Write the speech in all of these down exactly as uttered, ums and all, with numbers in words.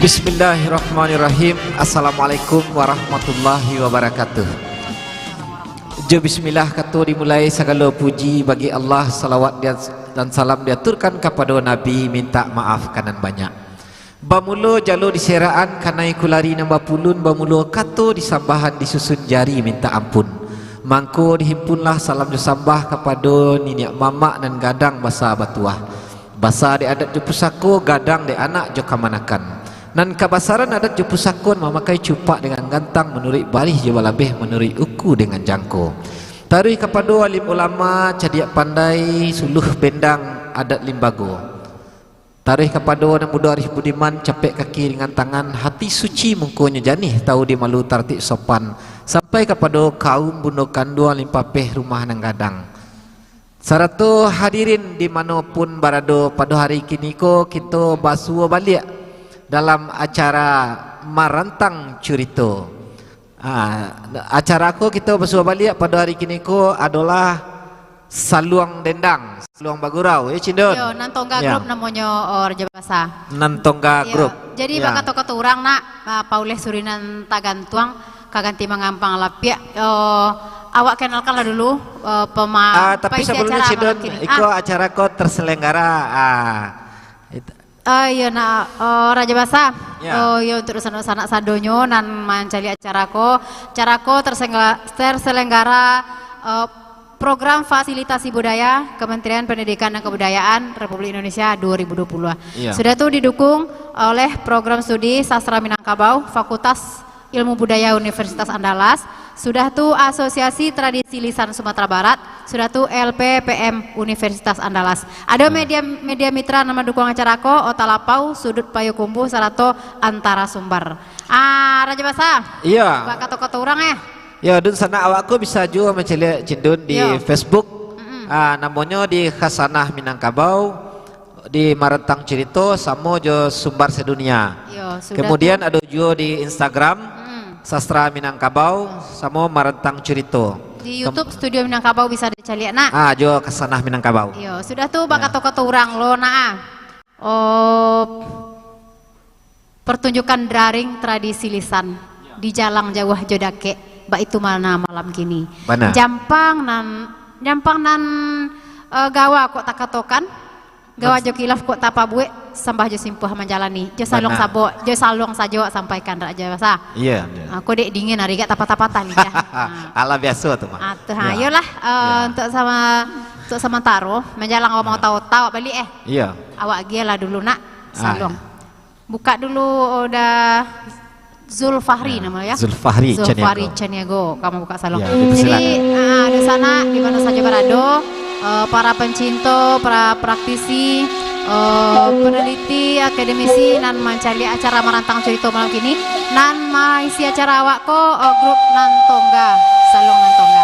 Bismillahirrahmanirrahim. Assalamualaikum warahmatullahi wabarakatuh. Jo bismillah kato dimulai sagalo puji bagi Allah, salawat dia-, dan salam diaturkan kapado Nabi, mintak maaf ka nan banyak. Bamulo jalo diseraan, kanai kulari nan bapulun, bamulo kato disambahan, disusun jari mintak ampun. Mangko dihimpunlah salam jo sambah kapado niniak mamak nan gadang basa batuah. Basa dek adat jo pusako, gadang dek anak jo kamanakan. Nan kabasaran adat jo pusako nan mamakai cupak dengan gantang manuruik barih jo balabeh manuruik uku dengan jangko. Taruih kapado alim ulama, cadiak pandai, suluah bendang adat limbago. Taruih kapado nan mudo arih budiman, capek kaki ringan tangan, hati suci mungkonyo janih, tau di malu taratik sopan, sampai kapado kaum bundo kanduang limpapeh rumah nan gadang. Sarato hadirin di mano pun barado, pado hari kiniko kito basuo baliak dalam acara Marantang Curito. Ah, acara ko kito basuo baliak pado hari kiniko adolah Saluang Dendang, Saluang Bagurau, yo, Cindun? Yo, Nan Tongga Grup namonyo, oh, Raja Basa. Nan Tongga Grup. Jadi, bakato-kato urang nak, ah, pauleh suri nan tagantuang, ka ganti mangampang lapiak. Oh, awak kenalkanlah dulu, eh, pema-, Ah, tapi paisi sabalumnyo, acara Cindun, malam kini. Iko Ah. acara ko terselenggara, ah, it-, Ah, iyo, nak, oh, Raja Basa. Ya. Oh, iyo, untuk sanak-sanak sadonyo nan mancaliak acara ko. Acara ko tersengga-, terselenggara, eh, Program Fasilitasi Budaya Kementerian Pendidikan dan Kebudayaan Republik Indonesia dua ribu dua puluh. Iya. Sudah tu didukung oleh Program Studi Sastra Minangkabau, Fakultas Ilmu Budaya Universitas Andalas, sudah tu Asosiasi Tradisi Lisan Sumatera Barat, sudah tu L P P M Universitas Andalas. Ado media, media mitra nan mandukuang acara ko, Ota Lapau, Sudut Payokumbuh, sarato Antara Sumbar. Ah, Raja Basa. Iya. Bakato-kato urang, eh. Ya, dunsanak, awak ko bisa juo mancaliak Cindun di Yo. Facebook. Mm-mm. Ah, namonyo di Khasanah Minangkabau, di Marantang Curito, samo jo Sumbar Sedunia. Yo, sudah Kemudian tu. ado juo di Instagram, Mm. Sastra Minangkabau, samo Marantang Curito. Di Kem- YouTube Studio Minangkabau bisa dicaliak, nak. Ah, jo Khasanah Minangkabau. Yo, sudah tu Ya. bakato-kato urang lo, nak, ah. Oh, pertunjukan daring tradisi lisan di jalang jauah jo dakek, baitu mana malam kini. Bana. Jampang nan, jampang nan, eh, gawa kok takatokan, gawa Mas- jo kilaf kok tapabuek, sambah jo simpuah manjalani. Jo saluang Bana. sabo, jo saluang sajo sampaikan, Raja Basa. Iya, iya. Ah, kok dek dingin ari gak tapatah-patah lidah. Ah. Alah, biaso tu mah. Ah, tu, ha, Ya. iyolah, eh, Ya. untuk sama, untuk samantaro, manjalang awak mau Ya. tahu-tahu balik, eh. Iya. Awak agiahlah dulu, nak, Ah, saluang. iya. Buka dulu, udah Zulfahri Ya, nama ya. Zulfahri Zulfahri Caniago. Caniago. Kamu buka saluang. Ya, dipersilakan. Jadi, ah, di sana, di mana saja berada, eh, para pencinta, para praktisi, eh, peneliti, akademisi, nan mancaliak acara Marantang Curito malam kini, nan maisi acara awak ko, eh, grup Nan Tongga, Saluang Nan Tongga.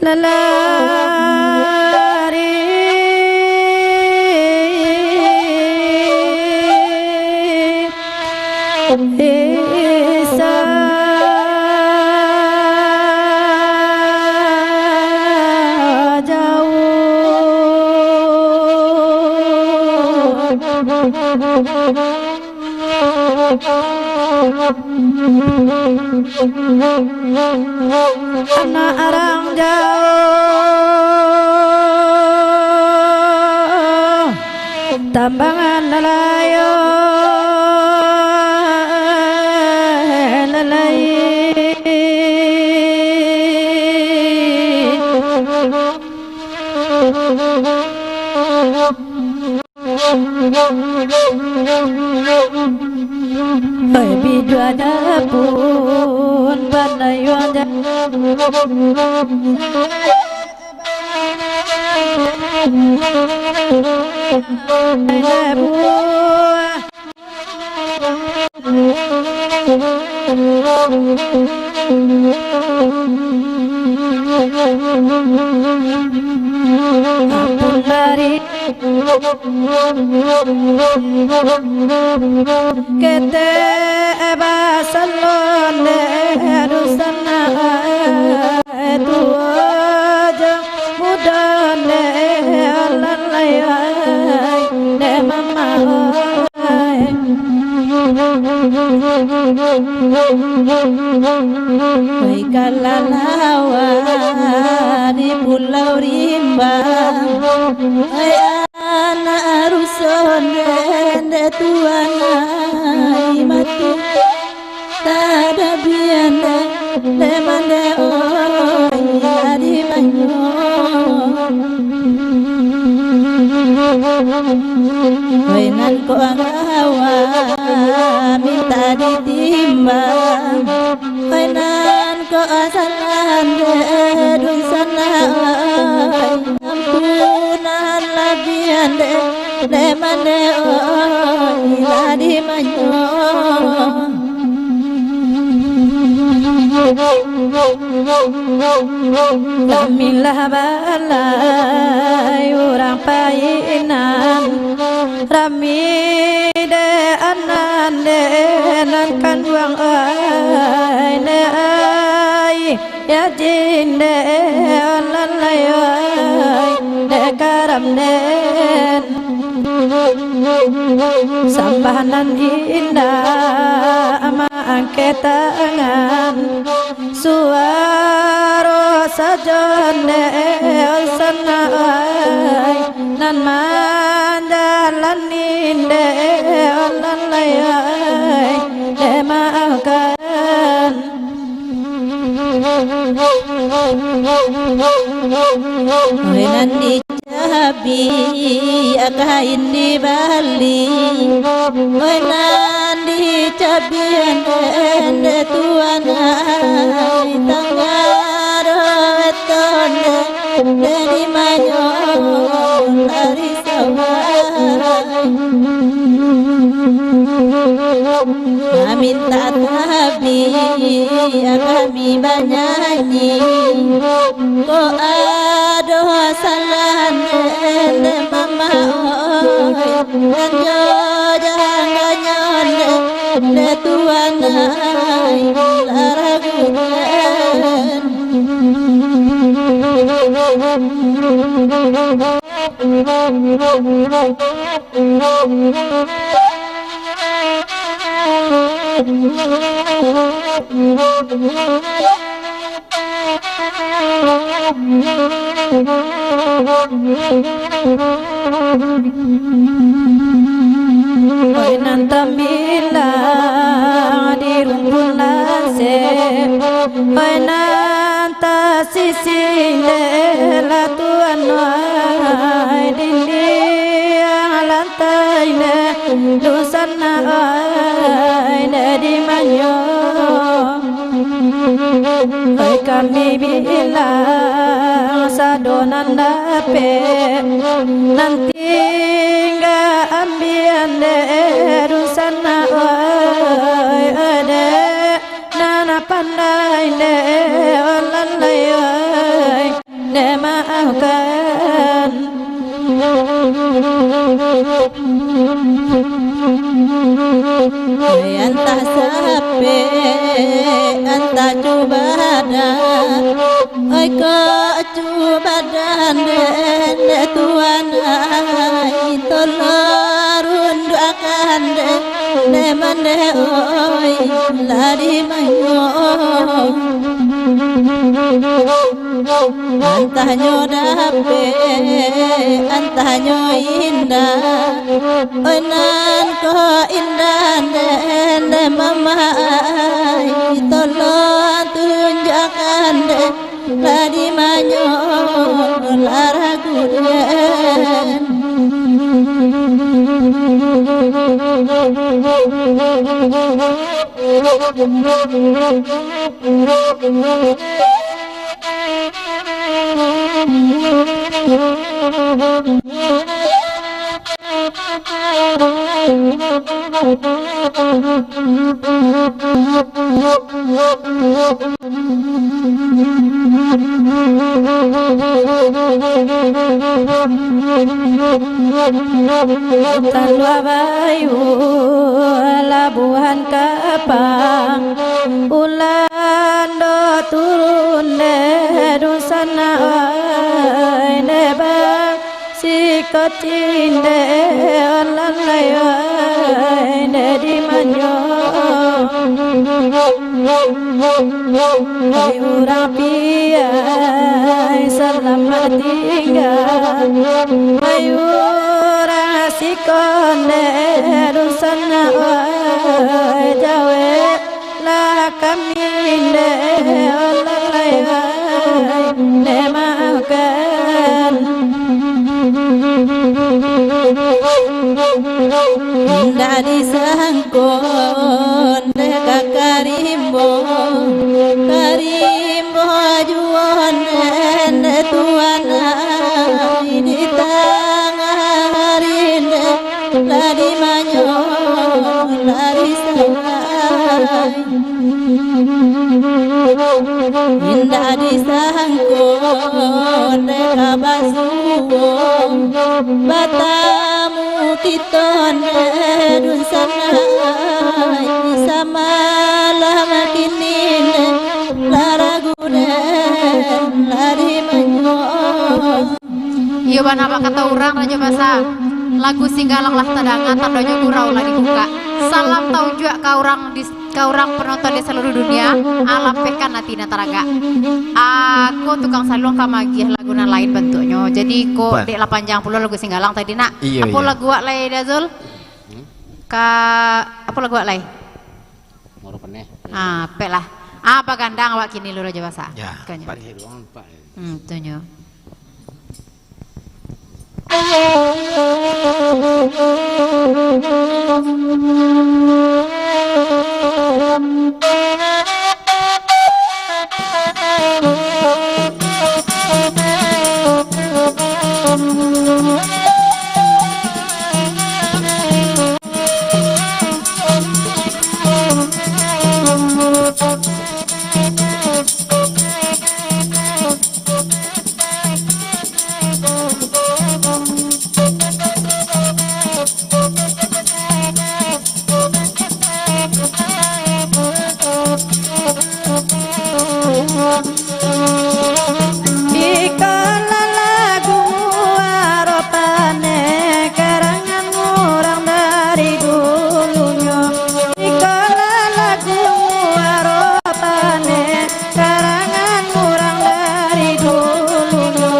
Lalari Isa jauh. Anak arang jauh, tambangan lalayo, lalai. Oi, biduadah pun pandai wajah. Ampun dari kete basalon de dusan ai tuo jo mudo de alalai ai de mama ai. Wai kalalawa di Pulau Rimba, wai anak ruson dende tuan ai mati. Tadabian dende mande oi adi banyo. Oi nan ko anggawa minta ditimbang. Oi nan ko asalan de dunsanak. Ampunan labian de, de mande oi lah di manyo. Kami lah balai urang painan, rami de anan de nan kanduang ai de ai. Yajin de alalai ai de karam den. Sambah nan indak maangke tangan. Suaro sajo de sanak ai nan manjalani de alalai ai de maafkan. Oi nan dicabi, akain dibali. Oi nan dicabi, ende tuan ai, tangga do weton de, de di manyo lari sawai. Mamintak tabik kami banyanyi. Ko ado salah nde mama oi, nan jo jangganyo nde, nde tuan ai, lah ragu den. Oi nan tambilang di rumpun lasek, oi nan tasisih dek lah tuan ai, dindiang lantai dek dunsanak ai, dek di manyo. Oi kami bilang sado nan dapek, nan tingga ambian dek dunsanak ai, dek nan pandai dek lalai ai. Dek maafkan. Oi antah sapek, antah cubadan. Oi kok cubadan den, dek tuan ai, tolong runduakkan den, dek mande oi, lah di manyo. Antahnyo dapek, antahnyo indak. Oi nan ko indak den, den mama ai, tolong tunjuakkan den, lah dimanyo, lah ragu den. Tanduak Bayu, Labuhan Kapang, ulan do turun dek dunsanak, oi, dek ba- siko tindek, alah lai, oi, dek dimanyo. Oi urang piai, salamat tingga. Oi urang siko dek dunsanak, oi, jawek lah kami dek, alah lai, oi, dek maafkan. Indak disangko dek ka karimbo, karimbo juo dek tuan ai, di tangah ari dek lah dimanyo, lah disawai. Indak disangko dek ka basuo, batamu kito dek dunsanak ai, samalam kini dek lah ragu dek lah dimanyo. Iyo bana bak kato urang, Rajo Basa. Lagu Singgalang lah tadanga, tandonyo gurau lah dibukak. Salam taunjuak ka urang di, ka urang penonton di saluruh dunia. Alampehkan ati nan taragak. Ako tukang saluang ka magiah lagu nan lain bantuaknyo. Jadi ko dek lah panjang pulo lagu Singgalang tadi nak. Iyo, apo lagu wak lai, Dazul? Hmm? Ka, apo lagu wak lai? Moro Paneh. Ah, pek lah. Ah, bagandang awak kini lu, Rajo Basa. Ya, kanyo. Paneh doang, Pak. Hmm, tu nyo. Iko lah lagu Aropaneh, karangan urang dari dulunyo. Iko lah lagu Aropaneh, karangan urang dari dulunyo.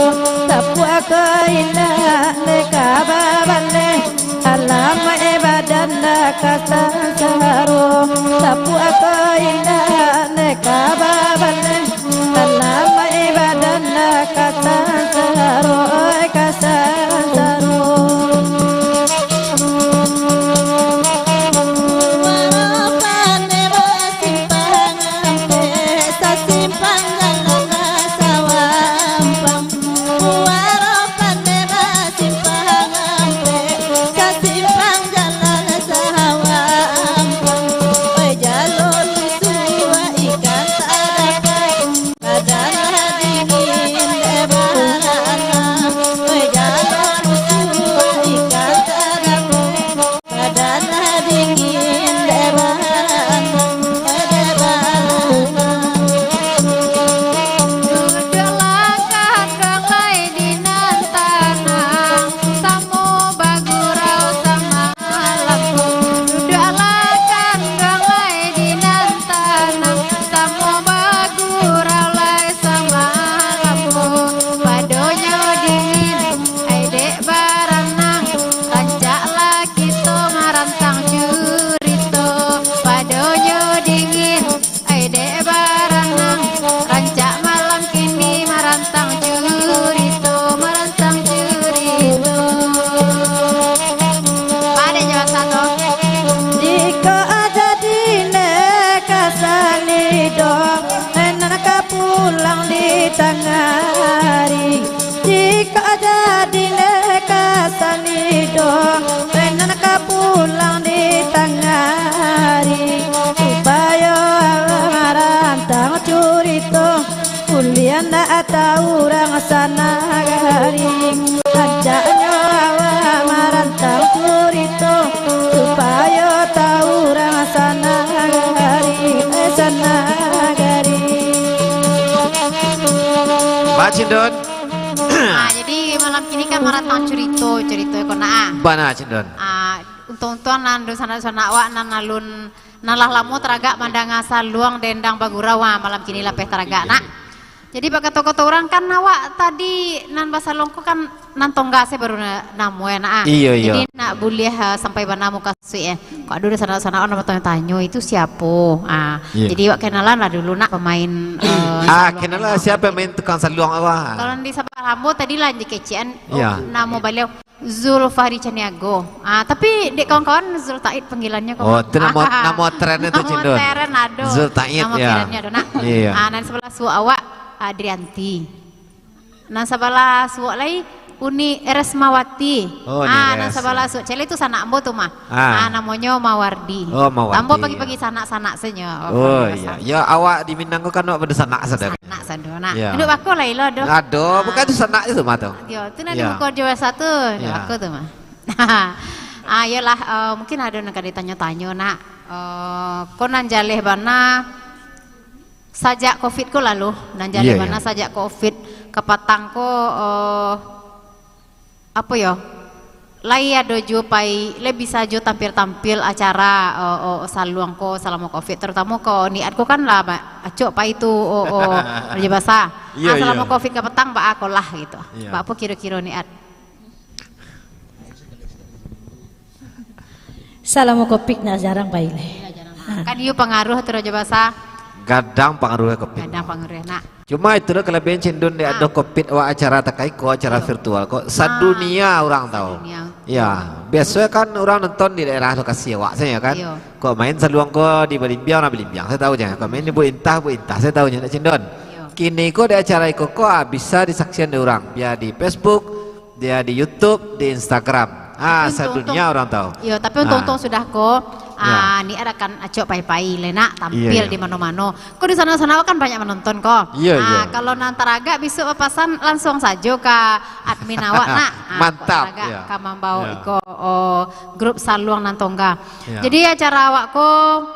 Tapuak ko indak dek ka babaleh, alah maeh badan dah ka sansaro. Tapuak ko indak dek ka babaleh, alah maeh badan dah ka sansaro, oi, ka sansaro. Muaro Paneh basimpang ampek, sasimpang jalan sawampang. Muaro Paneh basimpang ampek, sasimpang jalan sawampang. Oi, jalun Tangah ari, jikok jadi neka salido, penan ka pulang di tangah ari, supayo awak marantang curito, buliah ndak atau urang sanagari, ajaknyo awak marantang curito, supayo tau urang sanagari, eh, sanagari. Ba, Cindon. Ah, jadi malam kini kan marantang curito, curito ko nah. Bana, Cindon. Ah, untuang-untuang nan dunsanak-dunsanak awak nan alun, nan lah lamo taragak mandanga saluang dendang bagurau, ah, malam kini lapeh taragak, nak. Jadi bak kato-kato urang kan awak tadi nan basaluang ko kan nan tongga se baru na-, namo, eh, nak, ah. Iyo, iyo. Jadi nak buliah, ah, sampai bana mukasuik, eh. Kok ado dunsanak-dunsanak awak nan batanyo-tanyo, "Itu siapo?" Ah, iyo. Jadi awak kenalan lah dulu, nak, pemain, eh, Ah, saluang kenalan dendang siapo tadi. Main tukang saluang awak? Kalau di sabalah ambo tadi lah dikecekan, oh, Iyo. namo baliau Zulfahri Caniago. Ah, tapi dek kawan-kawan Zul Taid panggilannyo ko. Oh, tu namo, namo tren tu, Namo Cindon. tren ado. Zul Taid, Namo ya. trennyo ado, nak. Iya. Ah, nan sabalah suok awak Adrianti. Nan sabalah suok lai Uni Eresmawati. Oh, Uni Ah, nan Eres. sabalah suok cele tu sanak ambo tu mah. Ah. Ah, namonyo Mawardi. Oh, Mawardi, Tambah ya. pagi-pagi sanak-sanak senyo. Oh, iya. Ya, awak di Minang ko kan awak pada sanak sadar. Nak sado, nak. Ya. Duduk bako lah ilo doh. Ado, Ah. bukan tu sanak itu mah tu. Yo, tu nak Ya. dibuka jurusan tu, Ya. bako tu mah. Ah, iyolah, eh, mungkin ado nan ka ditanyo-tanyo, nak. Eh, ko nan jaleh bana sajak covid ko lalu, nan jaleh Iya, bana iya. sajak covid kapatang ko, eh, Apo yo, lai ado juo pai, lai bisa juo tampil-tampil acara, o, o, saluang ko salamo covid, tarutamo ko Niat ko kan lah ba-, acok pai tu, o, o, Raja Basa. Iyo, Ah, salamo iyo. covid ka patang, baa ko lah gitu. Iyo. Baa po kiro-kiro Niat? Salamo covid ndak jarang pai lai. Kan iyo pangaruh tu Raja Basa. Gadang pangaruh covid. Gadang pangaruh, nak. Cuma itu lah kalabiahan Cindun, dek Ah. ado covid, awak acara takai ko, acara Iyo. virtual ko. Sadunia Ah, urang tahu. sadunia. Ya, biaso kan urang nonton di daerah lokasi awak sajo kan. Iyo. Kok main saluang ko di Balimbiang, urang Balimbiang sajo tahu je. Kok main di Bukitintah, Bukitintah sajo tahu je, nak Cindun. Iyo. Kini ko di acara iko ko, ah, bisa disaksian di urang, bia di Facebook, bia di YouTube, di Instagram. Ah, Tapi untung-untung sadunia urang tahu. Iyo, tapi untung-untung Ah. sudah ko, Ya. ah, Niat akan acok pai-pai lai nak tampil Iyo, iyo. di mano-mano. Ko di sana-sana awak kan banyak manonton ko. Iyo, Ah, iyo. kalau nan taragak bisuak bapasan, lansuang sajo ka admin awak nak. Ah, Mantap, taragak iyo. ka mambao Iyo. iko, oh, grup saluang nan tongga. Iyo. Jadi acara awak ko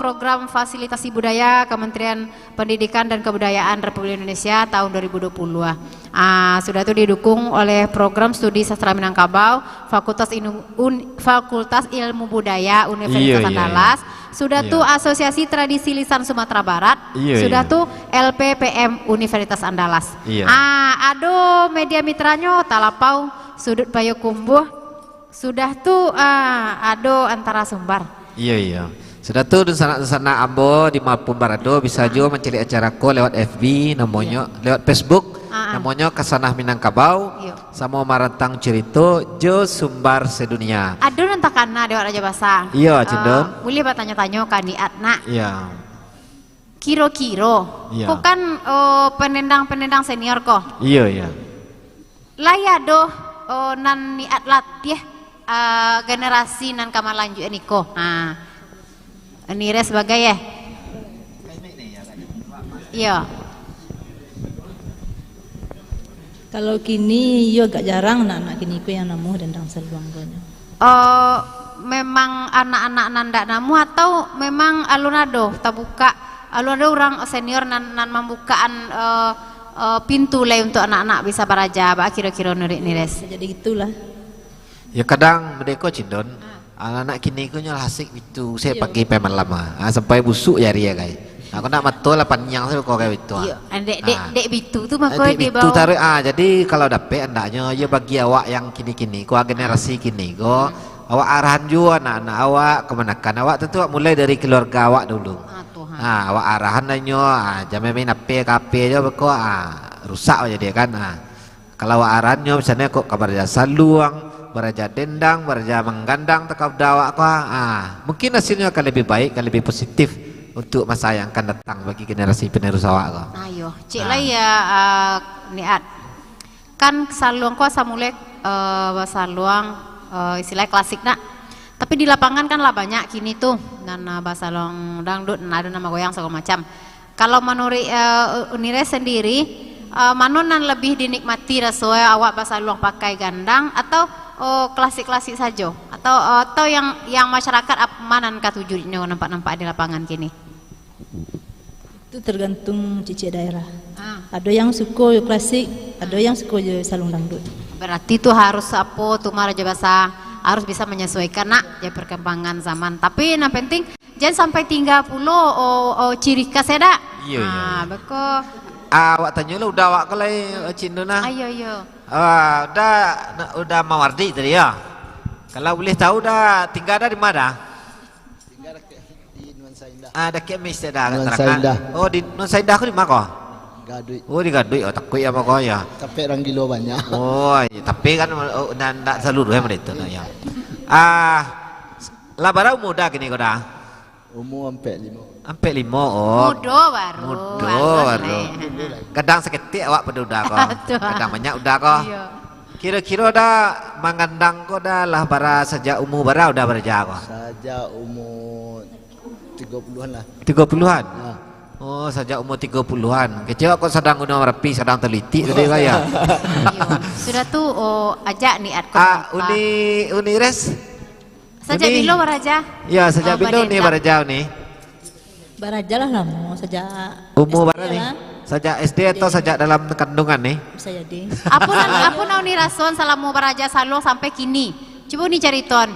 program fasilitasi budaya Kementerian Pendidikan dan Kebudayaan Republik Indonesia tahun dua ribu dua puluh. Ah, sudah tu didukung oleh Program Studi Sastra Minangkabau, Fakultas Inu-, Un-, Fakultas Ilmu Budaya Universitas Iyo, iyo, iyo. Andalas, sudah Iyo. tu Asosiasi Tradisi Lisan Sumatera Barat, Iyo, sudah iyo. tu L P P M Universitas Andalas. Iyo. Ah, ado media mitranyo, Talapau, Sudut Payokumbuh, sudah tu, ah, ado Antara Sumbar. Iyo, iyo. Sudah tu, dunsanak-dunsanak ambo di ma pun barado, bisa juo mancaliak acara ko lewat F B, namonyo, Iyo. lewat Facebook, Ah, ah. namonyo Kasanah Minangkabau, Iyo. samo Marantang Curito jo Sumbar Sedunia. Ado nan takana dek awak Raja Basa. Iyo, Cindun. Ah, buliah batanyo-tanyo ka Niat nak. Iyo. Kiro-kiro, Iyo. ko kan, oh, penendang-penendang senior ko. Iyo, iyo. Lai ado, oh, nan Niat latiah, ah, generasi nan ka malanjuikan iko. Ha. Nires bagai, eh? Iyo. Kalau kini, iyo agak jarang anak-anak kini ko yang namuah dendang saluang ko nyo. Eh, memang anak-anak nan ndak namuah atau memang alun ado tabukak, alun ado urang senior nan, nan mambukaan, eh, eh, pintu lai untuak anak-anak bisa baraja, baa kiro-kiro Nurik Nires? Bisa jadi gitulah. Ya, kadang mode ko, Cindon, Ah. anak-anak kini ko nyo lah asik bitu, se Iyo. pagi pai malam, ah. Ah, sampai busuk jari, ah, gai. Aku nak mato lah paniang se ko gai bitu, ah. Iyo, dek, dek, Ah. dek bitu tu mako Eh, dek di bitu bawah. taruih, ah, jadi kalau dapek andaknyo, yo bagi awak yang kini-kini ko, ah, generasi kini ko, Hmm. awak arahan juo anak-anak awak, kamanakan awak, tentu awak mulai dari keluarga awak dulu. Ah, tu, ha. Ah, awak arahan lah nyo, ah, jan main-main H P, ka H P jo beko, ah, rusak jadi kan, ah. Kalau awak arahan nyo, misalnyo kok ka baraja saluang, baraja dendang, baraja manggandang, takah budak awak ko, ah, mungkin hasilnyo akan lebih baik, akan lebih positif. untuk masa yang akan datang bagi generasi penerus awak ko. Ayo, cek lai ya, ah, Niat. Kan saluang ko asa mulai, eh, basaluang, eh, istilah klasik nak. Tapi di lapangan kan lah banyak kini tu, nan, eh, basaluang dangdut, nan ado nan bagoyang sagalo macam. Kalau manuruik, eh, Unires sendiri, eh, mano nan labiah dinikmati raso awak basaluang pakai gandang atau, oh, klasik-klasik sajo? Atau, atau yang, yang masyarakat ap-, ma nan katuju nyo nampak-nampak di lapangan kini? Itu tergantung cicik daerah. Ah. Ado yang suko jo klasik, ado yang suko jo saluang dangdut. Berarti tu harus apo tu mah Raja Basa, harus bisa menyesuaikan nak jo perkembangan zaman. Tapi nan penting jan sampai tingga pulo, oh, oh, ciri khas ya dak? Iyo, iyo, ah, iyo. Beko. Ah, awak tanyo lah udah awak ko lai, eh, Cik Indun nah. Ayo, iyo. Ah, udah, udah Mawardi tadi ya. Kalau boleh tahu dah tingga dah di mana? Tingga dekat di Nuansa Indah. Ah, dakek meh dah. Nuansa Indah. Oh, di Nuansa Indah ko di ma ko? Gaduik. Oh, di Gaduik. Oh, takuik ya mako ya. Tapi urang gilo banyak. Oh, iya. Tapi kan, oh, ndak, ndak saluruah yang itu nah, ya. Ah, lah bara umua kini ko dah? Umua ampek limo. Ampek limo, oh. Mudo baru. Mudo baru. Gadang saketek awak pado uda ko. Gadang banyak uda ko. Iyo. Kiro-kiro dah manggandang ko dah lah bara sajak umua bara udah baraja ko? Sajak umua tigo puluahan lah. Tigo puluahan? Ha. Oh, sajak umua tigo puluahan. Kecek awak ko sadang guno marapi, sadang talitik tadi ko ya. Iyo. Sudah tu, oh, ajak Niat ko. Ah, Uni, Unires? Sajak bilo baraja? Ya, sajak bilo Uni baraja, Uni? Baraja lah lamo, sajak S D lah. Umua bara ni? Sajak S D atau sajak dalam kandungan ni? Bisa jadi. Apo nan, apo nan Uni rasoan salamo baraja saluang sampai kini? Cubo Uni caritoan.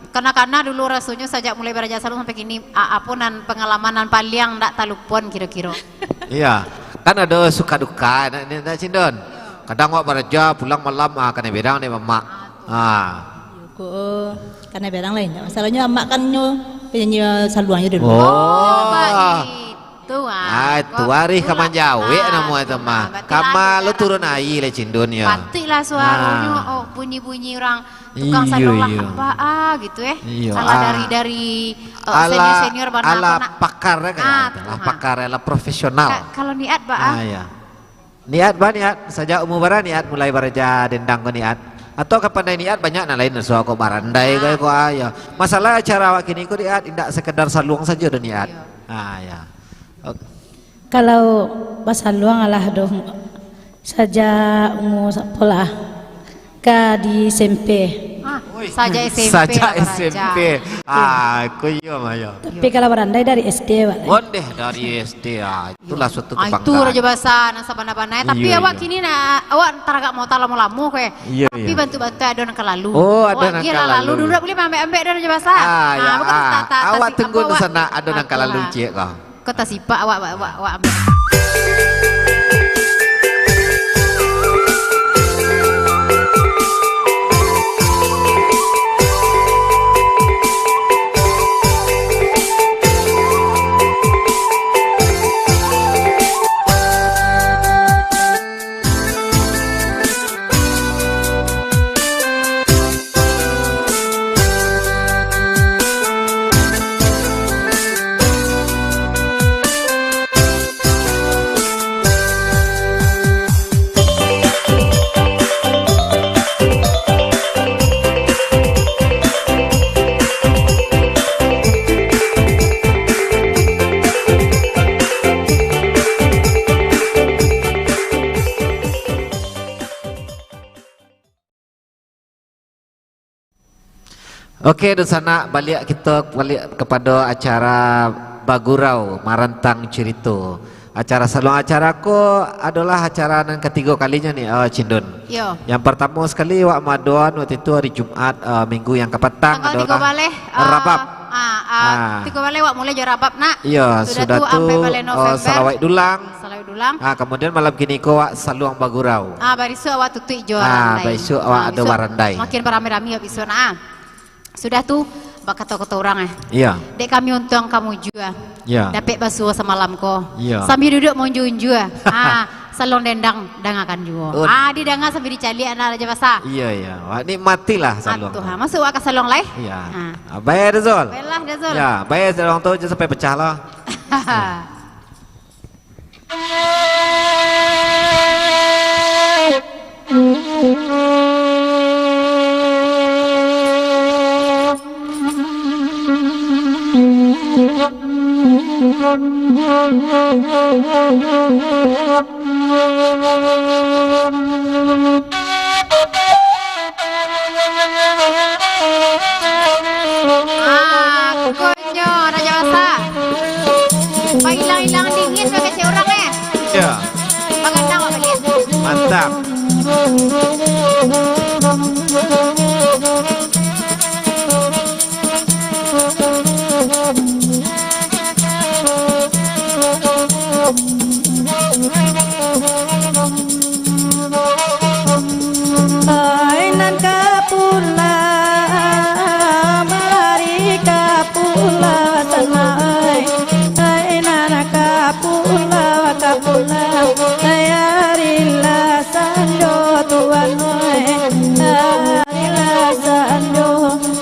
Kana-kana dulu rasonyo sajak mulai baraja saluang sampai kini, a-, apo nan pangalaman nan paliang ndak talupoan kiro-kiro? Iya. Kan ado suka duka, nak, nak, nak Cik Indun. Kadang awak baraja pulang malam, ah, kanai berang dek mamak. Ah. Ko, kanai berang lai. Masalahnyo amak kan nyo penyanyi saluang je dulu. Oh. Baitu, ah. Ah, itu arih ka manjawek namo itu mah. Kama lo turun aia lah Cik Indun yo. Patuiklah suaronyo, oh, bunyi-bunyi urang tukang saluang lah. Iyo, iyo. Baa gitu, eh. Iyo, alah dari, dari, eh, senior-senior bana ala pakar lah, ah, pakar lah, profesional. Kalau Niat baa? Ah, iya. Niat ba, Niat, sajak umua bara Niat mulai baraja dendang ko, Niat? Atau ka pandai Niat banyak nan lain, raso ko barandai ko, ah, yo. Masalah acara awak kini ko, Niat, indak sekedar saluang sajo doh, Niat. Iyo. Ah, ya. Oke. Kalau basaluang alah doh, sajak umua sapolah. Ka di S M P. Ah, sajak S M P lah baraja. Sajak S M P. Ah, ko iyo mah yo. Tapi kalau barandai dari S D awak lai. Ondeh dari S D, ah, itulah suatu kebanggaan. Ah, itu Raja Basa nan sabana-bana. Tapi awak kini nak, awak taragak mota lamo-lamo ko, eh. Iyo, iyo. Tapi bantuak-bantuak ado nan ka lalu. Oh, ado nan ka lalu. Awak agiah lah lalu. Dulu dak buliah maambek-ambek dah Raja Basa. Ah, ya, ah. Awak tunggu di sana, ado nan ka lalu ciek ko. Kota Sipak, awak, awak, awak, awak ambiak. Oke, dunsanak, baliak kito baliak kapado acara bagurau, marantang curito. Acara saluang acara ko adolah acara nan katigo kalinyo ni, eh, Cindun. Yo. Yang partamo sakali wak maadoan waktu itu hari Jumaat, eh, minggu yang kapatang adolah rabab. Ah, ah, tigo baleh wak mulai jo rabab, nak. Iyo, sudah tu, sudah tu, ampek baleh, eh, November. Salawat dulang. Salawat dulang. Ah, kemudian malam kini ko wak saluang bagurau. Ah, barisuak awak tutuik jo barandai. Ah, barisuak awak ado barandai. Makin barami-rami awak bisuak, nah. Sudah tu, bakato-kato urang, eh. Iya. Dek kami untuang kamu jua. Iya. Dapek basuo samalam ko. Iya. Sambil duduak maunjua-unjua. Ah, saluang dendang dangakan juo. Oh. Ah, didanga sambil dicaliak, anak Raja Basa. Iya, iya. Wak nikmatilah saluang. Atuh, ha. Masuk wak ka saluang lai. Iya. Ah. Ah, bayar dah, Zul. Baiklah dah, Zul. Ya, bayar saluang tu je sampai pecah lah. Haha. Ah, kokonyo, Raja Basa. Bailang-ilang dingin, bakecek urang, eh. Iya. Baganang, Pak Balian. Mantap. Ai nan ka pulau, malari ka pulau sanak ai. Ai nan ka pulau, ka pulau, ai ari lah sanjo tuan ai. Ari lah sanjo.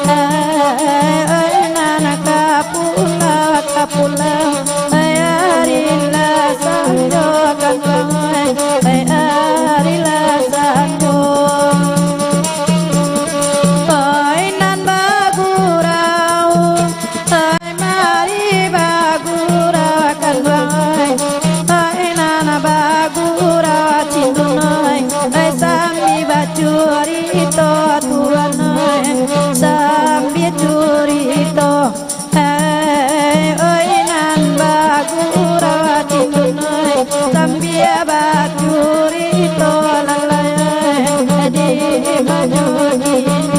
Ai, ai, nan ka pulau, ka pulau. Ai, ari lah sanjo ka tuan ai. Ai, ari lah sanjo. Ai, nan bagurau. Ai, mari bagurau ka tuan ai. Ai, nan bagurau cindun ai. Ai, sambi bacurito tuan ai. Sambi curito. Hei, oi, nan bagurau cindun oi, sambia bacurito lalai, di majo kini.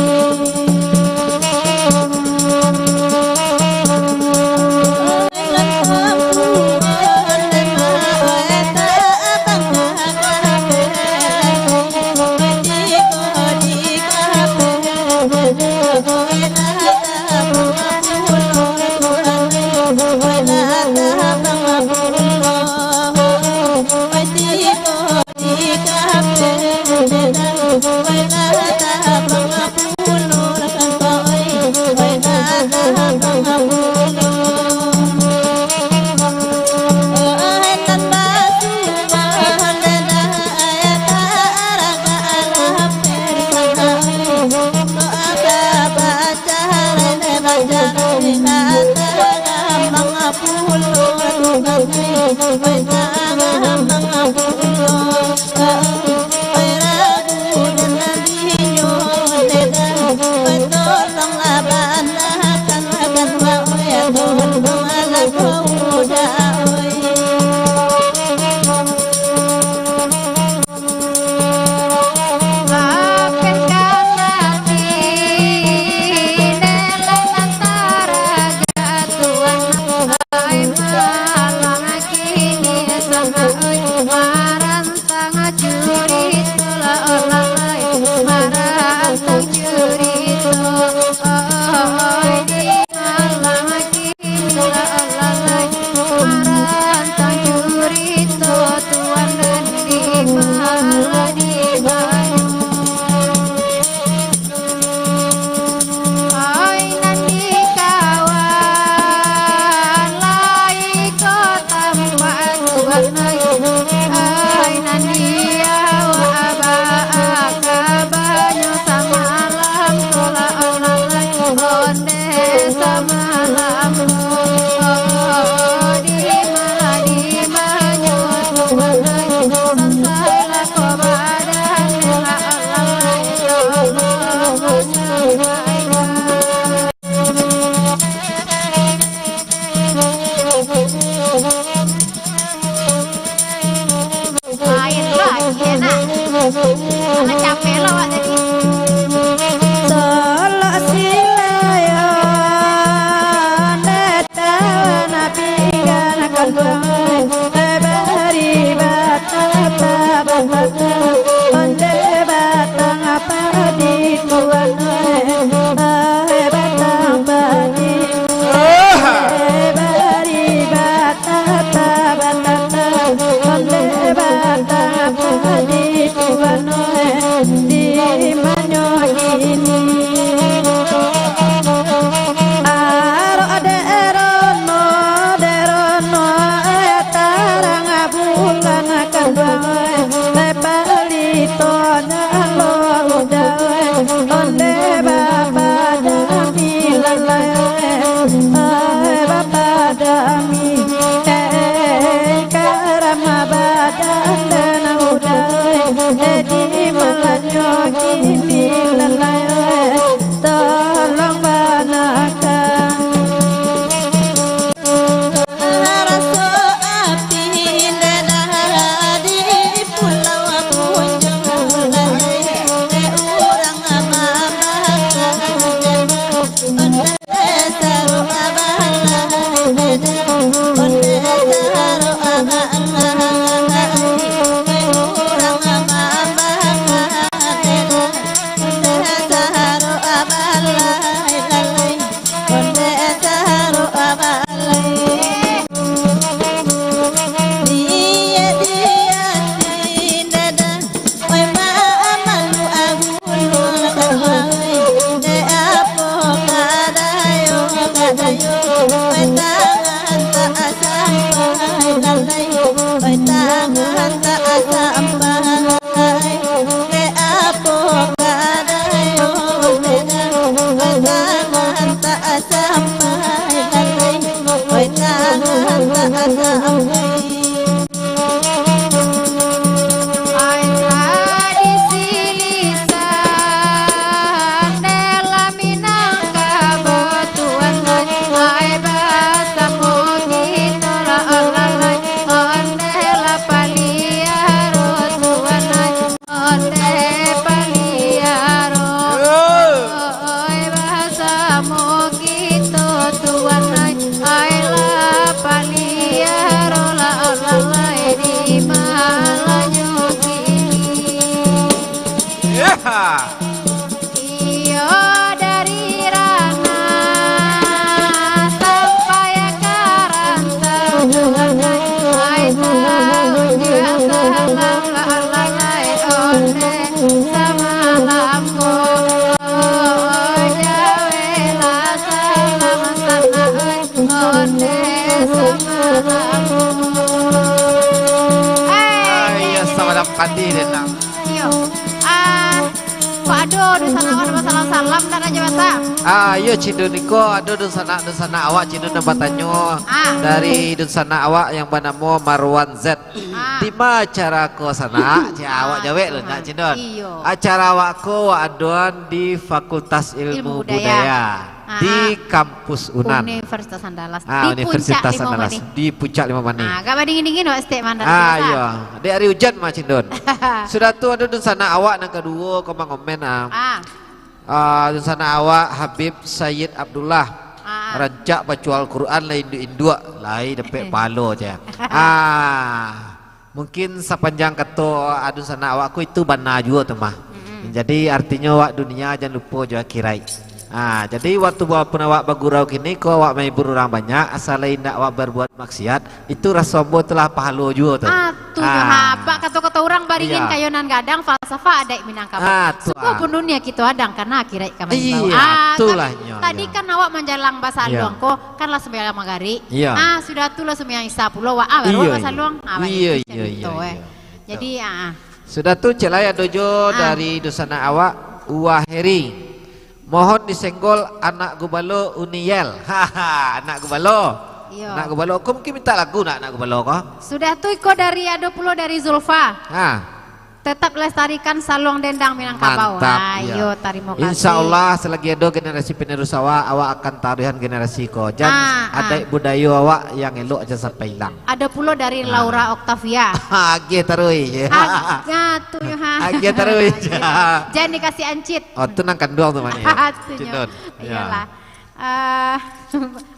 Ai nan di kawan lai ko tampak tuan ai, ai nan di awak baa kabanyo samalam ko lah, oh lah lai onde samalam ko, oh, di ma lah di manyo tuan ai, sansai lah ko badan lah, oh lah lai, oh lah lai. Lain lagi, nak. Alah, capek lah awak tadi. Solok silayo, ndak tahu nak pinggan kan tuan. Bari batang padi tuan, eh, batang padi. Eh, bari batata, batata, onde batang padi tuan, eh, di manyo kini. Arok dek rono, dek rono, Malanyo kini lalai, tolong banakang. Raso api indah di Pulau Punjung, lalai urang mamahak. Ai tradisi lisan dalam Minangkabau tuan ai, ai basamo kito lah alalai, ondeh lah paliaro tuan ai, ondeh paliaro. Oi, basamo kito tuan ai, ai lah paliaro lah alalai di malanyo kini. Iyo dari ranah sampai ka rantau, ai tahu salam lah alalai, ondeh samalam ko. Ai, iyo, samalam padi den nang. Iyo. Ah, kok ado dunsanak awak nan basalam-salam, ndak ado jawatan? Ah, iyo, Cindun, iko ado dunsanak-dunsanak awak, Cindun, nan batanyo. Ah. Dari dunsanak awak yang banamo Marwan Z. Ah. Di ma acara ko, sanak? Cak, awak jawek lo, nak, Cindun. Iyo. Acara awak ko, wak adoan di Fakultas Ilmu Ilmu Budaya. Budaya. Ah. Di kampus Unan. Universitas Andalas. Ah, Di Universitas Puncak Lima Andalas. Manih. Di Puncak Lima Manih. Ah, agak badingin-dingin, wak, stek mandar Ah, biasa. Iyo. Dek ari ujan mah, Cindun. Sudah tu ado dunsanak awak nan kaduo, ko mangomen, ah. Ah. Ah, dunsanak awak Habib Sayyid Abdullah. Ah. Rancak baco Al-Quran lah induak-induak, lai dapek pahalo, cak. Ah. Mungkin sapanjang kato dunsanak awak ko itu bana juo tu mah. Mm-mm. Jadi artinyo awak dunia jan lupo jo akhirat. Ha, jadi waktu walaupun awak bagurau kini ko awak mahibur urang banyak, asal lai indak awak berbuat maksiat, itu raso ambo tu lah pahalo juo tu. Ah, tu nyo, ha. Ha, bak kato-kato urang baringin Iya. kayo nan gadang, falsafah adaik Minangkabau. Ah, tu, Suko ah. pun dunia kito adang, karena akhirat ka Iyo, manimba. Ah, itulah tapi nyo, tadi iyo. kan awak manjalang basaluang Iyo. ko, kan lah sumbayang magarik. Iyo. Ah, sudah tu lah sumbayang isya pulo, wak, ah, baru Iyo, wak iyo. basaluang. Ah, Iyo, baitu iyo, iyo, carito, eh. iyo. Jadi, ah, ah. Sudah tu, cek lai ado jo Ah. dari dunsanak awak, Uwa Heri. Mohon disenggol anak gubalo Uniel. Haha, anak gubalo. Iyo. Anak gubalo. Ko mungkin minta lagu nak anak gubalo ko? Sudah tu iko dari, ado pulo dari Zulfa. Ha. Tetap lestarikan saluang dendang Minangkabau. Mantap, Ha, iyo. iyo, tarimo kasih. Insya Allah, selagi ado generasi penerus awak, awak akan taruihan generasi ko. Jan Ah, ah. adaik budayo awak yang elok jan sampai ilang. Ado pulo dari Ah. Laura Octavia. Agiah taruih. Ag-, ah, tu yo, ha. Agiah taruih. Jan dikasih ancit. Oh, tu nan kanduang tu mah ni, yo? Tu nyo. Cindun. Yo. Iyolah. Ah,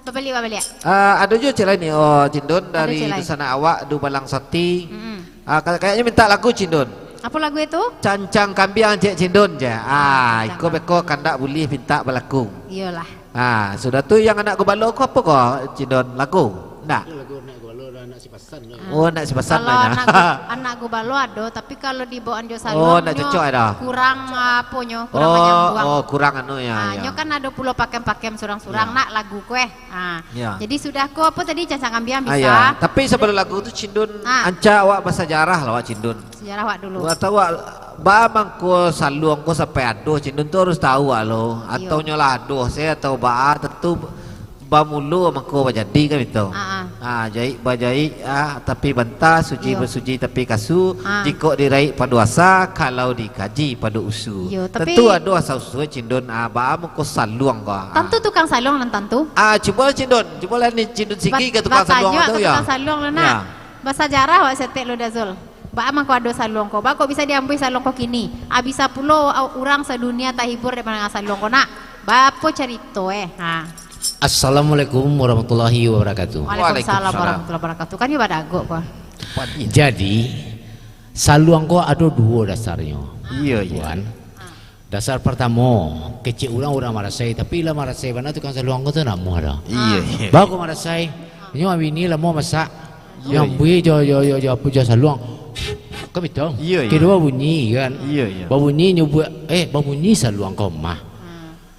babaliak, babaliak. Ah, ado juo cek lain ni. Oh, Cindun, Ado dari cek lain. dunsanak awak, Dubalang Sati. Mm-mm. Ah, ka-, kayaknyo minta lagu, Cindun. Apo lagu itu? Cancang Kambiang, cek Cindun, cek. Ah, Cancang iko Kambiang. beko kandak buliah pintak balakung. Iyolah. Ah, sudah tu yang anak gubalo ko apo ko, Cindun? Lagu? Ndak? Itu lagu anak gubalo dan anak sipasan tu. Ah. Oh, anak sipasan Kalau tu, ya. anak gu-, anak gubalo ado, tapi kalau dibawaan jo Oh, saluang ndak nyo cocok ado. kurang, ah, apo nyo, kurang Oh, manyambuang. oh, kurang anu, ya, Ah, ya. nyo kan ado pulo pakem-pakem surang-surang, Ya. nak lagu kueh. Ah. Ya. Jadi sudah ko apo tadi, Cancang Kambiang Ah, bisa? ya. Tapi sabalum lagu tu, Cindun, Ah. ancak awak basajarah lah, awak Cindun. Sajarah awak dulu. Atau awak, baa mangko saluang ko sampai ado, Cindun tu harus tahu awak lo. Atau Iyo. nyo lah ado se, atau baa, tantu bamulo mangko bajadi kan itu. Ah, ah. Ah, jaik bajaik, ah, tapi banta, suji Ah. basuji tapi kasu, Ah. jikok diraik pado asa, kalau dikaji pado usu. Iyo, tapi Tantu ado asa usu, Cindun, ah, baa mangko saluang ko, ah. Tantu tukang saluang nan tantu. Ah, cubolah Cindun, cubolah ni Cindun sigi Ba-, ka tukang saluang batanyo tu, ka yo. tukang saluang lah, nak. Ya. Basajarah wak saketek lo, Dazul. Baa mangko ado saluang ko? Baa kok bisa diambuih saluang ko kini? Ah, bisa pulo, au-, urang sadunia tahibur dek mandanga saluang ko, nak. Baa apo carito, eh? Ha. Assalamualaikum warahmatullahi wabarakatuh. Waalaikumsalam Waalaikumsalam. warahmatullahi wabarakatuh. Kan iyo badagok ko. Jadi, saluang ko ado duo dasarnyo. Iyo, iyo. Tuan. Dasar partamo, kecek urang, urang marasai, tapi lah marasai bana tukang saluang ko tu namuah dah. Iyo, iyo. Baa kok marasai, nyo bini lamo masak, Iyo, iyo. Diambuih jo, jo, jo, jo, apo, jo saluang. Kan baitu. Iyo, iyo. Kaduo babunyi, kan. Iyo, iyo. Babunyi nyo buek, eh, babunyi saluang ko mah.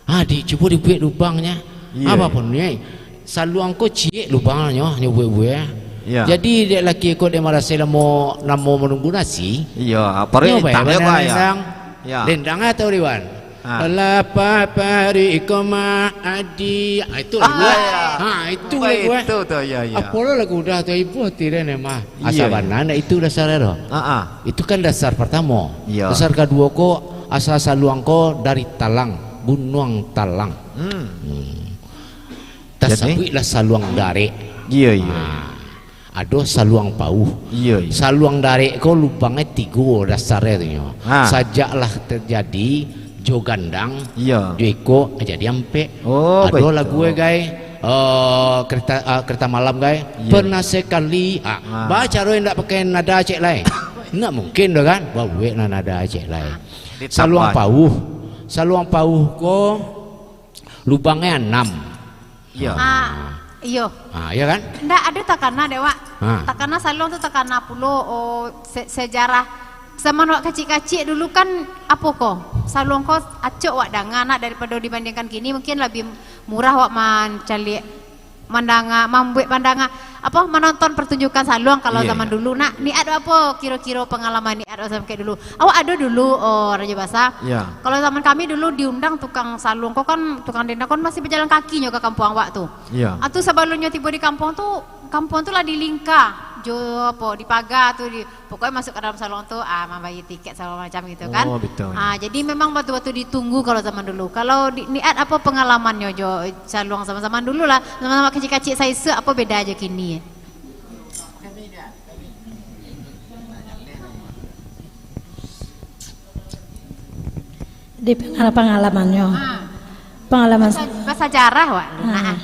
Ah, di, cubo dibuek lubangnyo. Iyo, Apo iyo. pun ni, saluang ko ciek lubangnyo, nyo buek-buek. Iyo. Jadi, dek laki ko dek marasai lamo, lamo manunggu nasi. Iyo, apo Nyo ni, bae tang bana yo, Pak, yo? dendang. Yo. Dendang atau diwan? Ah. Lapah parik ko mah adi. Ah, itu lagu, Ah, eh. Ha, itu Baik, lagu, eh. itu tu, yo, yo. Apo lo lagu udah tu, ibu hati den, eh, mah. Iyo, Asa iyo. bana, ndak itu dasar tu. Ah, ah. Itu kan dasar partamo. Iyo. Dasar kaduo ko, asa saluang ko dari Talang, Gunuang Talang. Hmm. Hmm. Jadi? Tasabuiklah saluang darek. Iyo, iyo. Ha. Ado saluang pauh. Iyo, iyo. Saluang darek ko lubangnyo tigo dasarnyo tu nyo. Ha. Sajak lah tajadi jo gandang, Iyo. jo iko jadi ampek. Oh, Ado baitu. lagu, eh, gai, eh, kereta, eh, kereta malam, gai. Iyo. Pernah sekali, ah, Ha. baa caro indak pakai nada cek lai? Indak mungkin doh kan? Babueklah nada cek lai. Ditambah. Saluang pauh. Saluang pauh ko lubangnyo anam. Iyo. Ah, iyo. Ah, iyo kan? Ndak ado takana dek wak. Ah. Takana saluang tu takana pulo, oh, se-, sejarah. Zaman wak kacik-kacik dulu kan, apo ko? Saluang ko acok wak danga nak daripado dibandingkan kini, mungkin labiah murah wak mancaliak, mandanga, mambuek pandanga, apo, manonton pertunjukan saluang kalau Iyo, zaman iyo. dulu. Nak, Niat apo kiro-kiro pengalaman Niat zaman kek dulu? Awak ado dulu, oh, Rajo Basa. Iyo. Kalau zaman kami dulu diundang tukang saluang ko kan, tukang dendang ko masih bajalan kaki nyo ka kampuang awak tu. Iyo. Ah, tu sabalun nyo tibo di kampuang tu, kampuang tu lah dilingka jo apo, dipaga tu, di, pokoknyo masuk ka dalam saluang tu, ah, mambayia tiket sagalo macam gitu kan. Oh, betul. Ah, jadi memang batul-batul ditunggu kalau zaman dulu. Kalau di, Niat apo pengalamannyo jo saluang zaman-zaman dulu lah, zaman-zaman kacik-kacik saisuak, apo beda jo kini? Di pengala-, pengalamannyo. Ha. Pengalaman Basa-, basajarah, wak. Ha. Nah.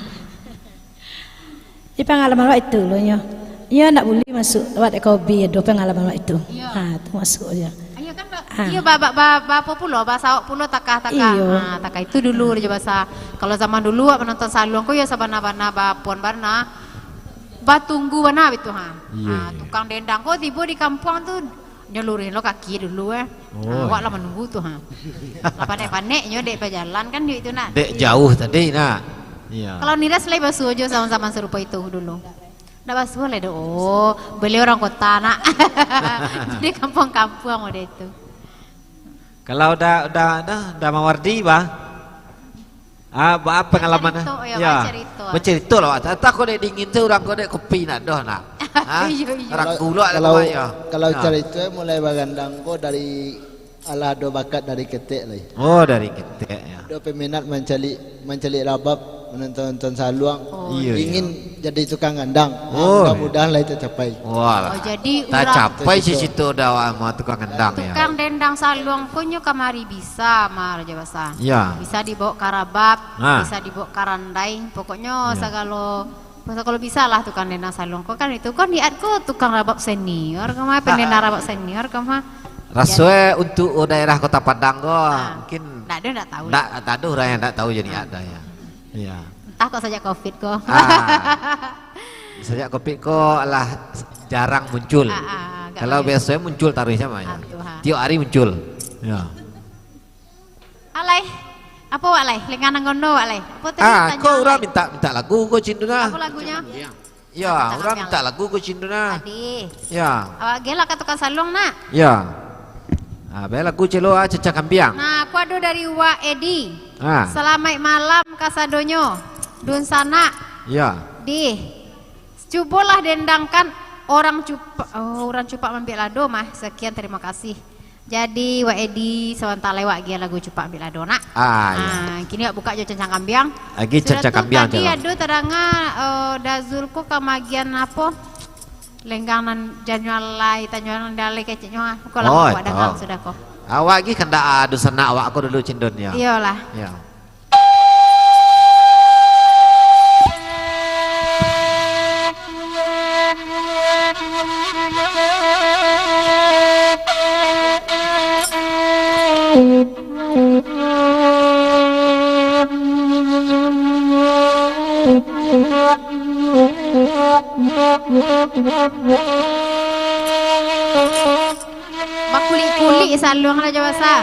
Di pengalaman wak itu lo nyo. Iyo ndak buliah masuk wak dek ka hobi ado pengalaman wak itu. Iyo. Ha, tu masuk aja. Iyo kan, ba-, Ha. iyo, ba-, ba-, ba-, ba-, apo pulo, basawak pulo takah-takah. Iyo. Ha, takah itu dulu, Rajo Basa. Kalau zaman dulu, wak manonton saluang ko, yo sabana-bana, bapon bana. Batunggu bana bitu, ha. Iyo, Ha, iyo. tukang dendang ko tibo di kampuang tu, nyo luruih lo kaki dulu, eh. Oh, Ha, awak lah iyo. manunggu tu, ha. Lah panek-panek nyo dek bajalan kan, duit tu nak. Dek jauh tadi, nak. Iyo. Kalau Niras lai basuo jo zaman-zaman sarupo itu dulu. Ndak basuo lai doh. Oh, baliau urang kota, nak. Jadi kampuang-kampuang model itu. Kalau udah, udah, udah, udah mawardi, bah. Ah, ba-, pengalaman, Bacarito, yo, ya. bacarito. Bacarito lah, wak. Atau kau dek dingin tu, urang kau dek kopi nak doh, nak. Ha? Iyo, iyo. Ragu lo, kalau, kalau carito mulai bagandang ko dari, alah ado bakat dari ketek lai. Oh, dari ketek, ya. Ado peminat mancaliak, mancaliak rabab, manonton-nonton saluang. Oh, Iyo, iyo. Ingin jadi tukang gandang. Ah, Oh. mudah-mudahan lai tercapai. Wah lah. Oh, jadi urang Tacapai Cita-cita. cita-cita dah, wak, mah tukang gendang, ya. Tukang dendang saluang ko nyo kamari bisa, mah, Rajo Basa. Ya. Bisa dibawa ka rabab, Ha. bisa dibawa ka randai. Pokoknyo Ya. sagalo, sagalo bisa lah tukang dendang saluang ko kan itu. Kan Niat ko tukang rabab senior ko mah, pendendang rabab senior ko mah. Raso e untuk daerah Kota Padang ko, Ha. mungkin Ndak ado, ndak tahu ndak, lah. tak ado urang yang ndak tahu jadi ada, ya. Ya. Entah kok sajak covid ko. Ah. Sajak covid ko alah jarang muncul. Ah, ah, agak Kalau banyak. biasonyo muncul taruih samo, ya. Ah, betul, ha. Tiok hari muncul. Ya. Alai. Apo, Wak, lai? Lengan nan gono, Wak, lai? Apo tadi Ah, tanyo, ko urang Lai? minta, minta lagu ko, Cinduna. Apo lagunyo? Ya, Minta urang kambiang. minta lagu ko, Cinduna. Tadi. Ya. Awak agiah lah ka tukang saluang, nak. Ya. Ah, bae lagu celo, ah, Cacah Kambiang. Nah, aku ado dari Wak Edi. Ah. Salamaik malam kasadonyo. Dunsanak. Ya. Di. Cubolah dendangkan orang cupak, oh, urang cupak mambiak lado mah. Sekian, terima kasih. Jadi, Wak Edi, sabanta lai wak agiah lagu cupak mambiak lado, nak. Ah, iyo. Ah, kini wak bukak jo Cancang Kambiang. Agiah Cancang Kambiang. Sudah tu tadi ado tadanga, eh, Dazul ko ka magian apo? Lenggang nan jan nyo alai, tanyo nan alai keceknyo, ah. Ko lah wak danga sudah ko. Awak agiah kandak, ah, dunsanak awak ko dulu, Cindun, yo. Iyolah. Yo. Bakulik-kulik saluang Raja Basa.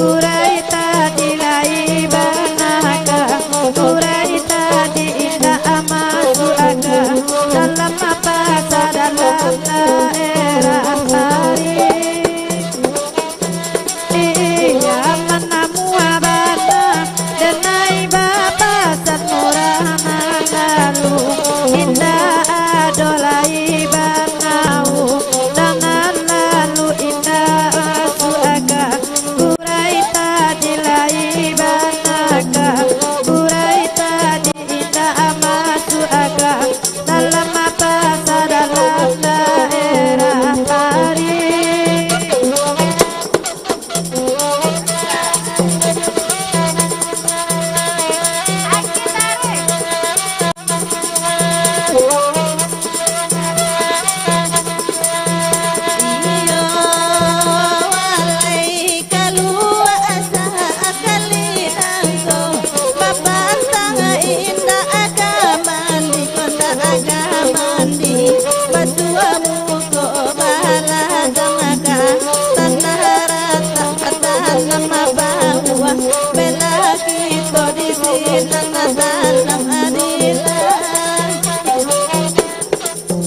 Kurai tadi lai banaka, kurai tadi indak masuak aka, dalam pasa dalam daerah ari. Iya, manamu bana, denai bapasan urang nan lalu, indak ado lai banau, nan lalu indak masuak aka. Kurai tadi lai banaka, kurai tadi indak masuak aka, dalam pasa dalam daerah ari. Iyo, walai kalua sakali nangko, bapantang indak ka mandi, kondak ka mandi, basuah muko baladang ka, tanah ratak batanam babuah, bela kito di sinan tanam adilah.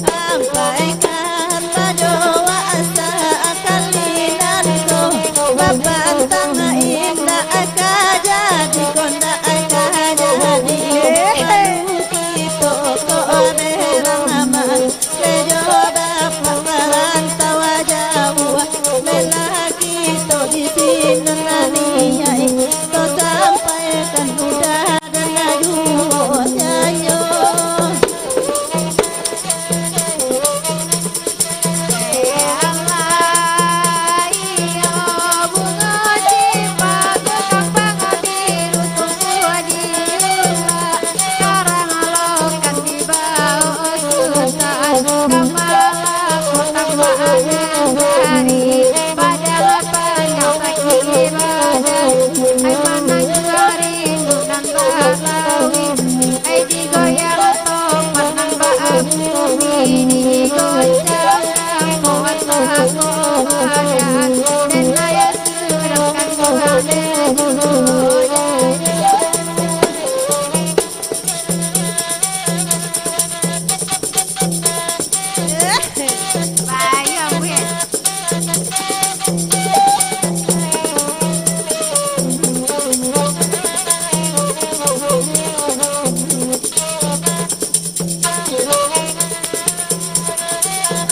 Sampaikan bajo wasa kalinan tu, babantang indak ka jadi, kondak ka jadi. Lalu kito ko berang aman, bejo dapat marantau jauah. Bela kito di sinan naniai, to sampaikan udah.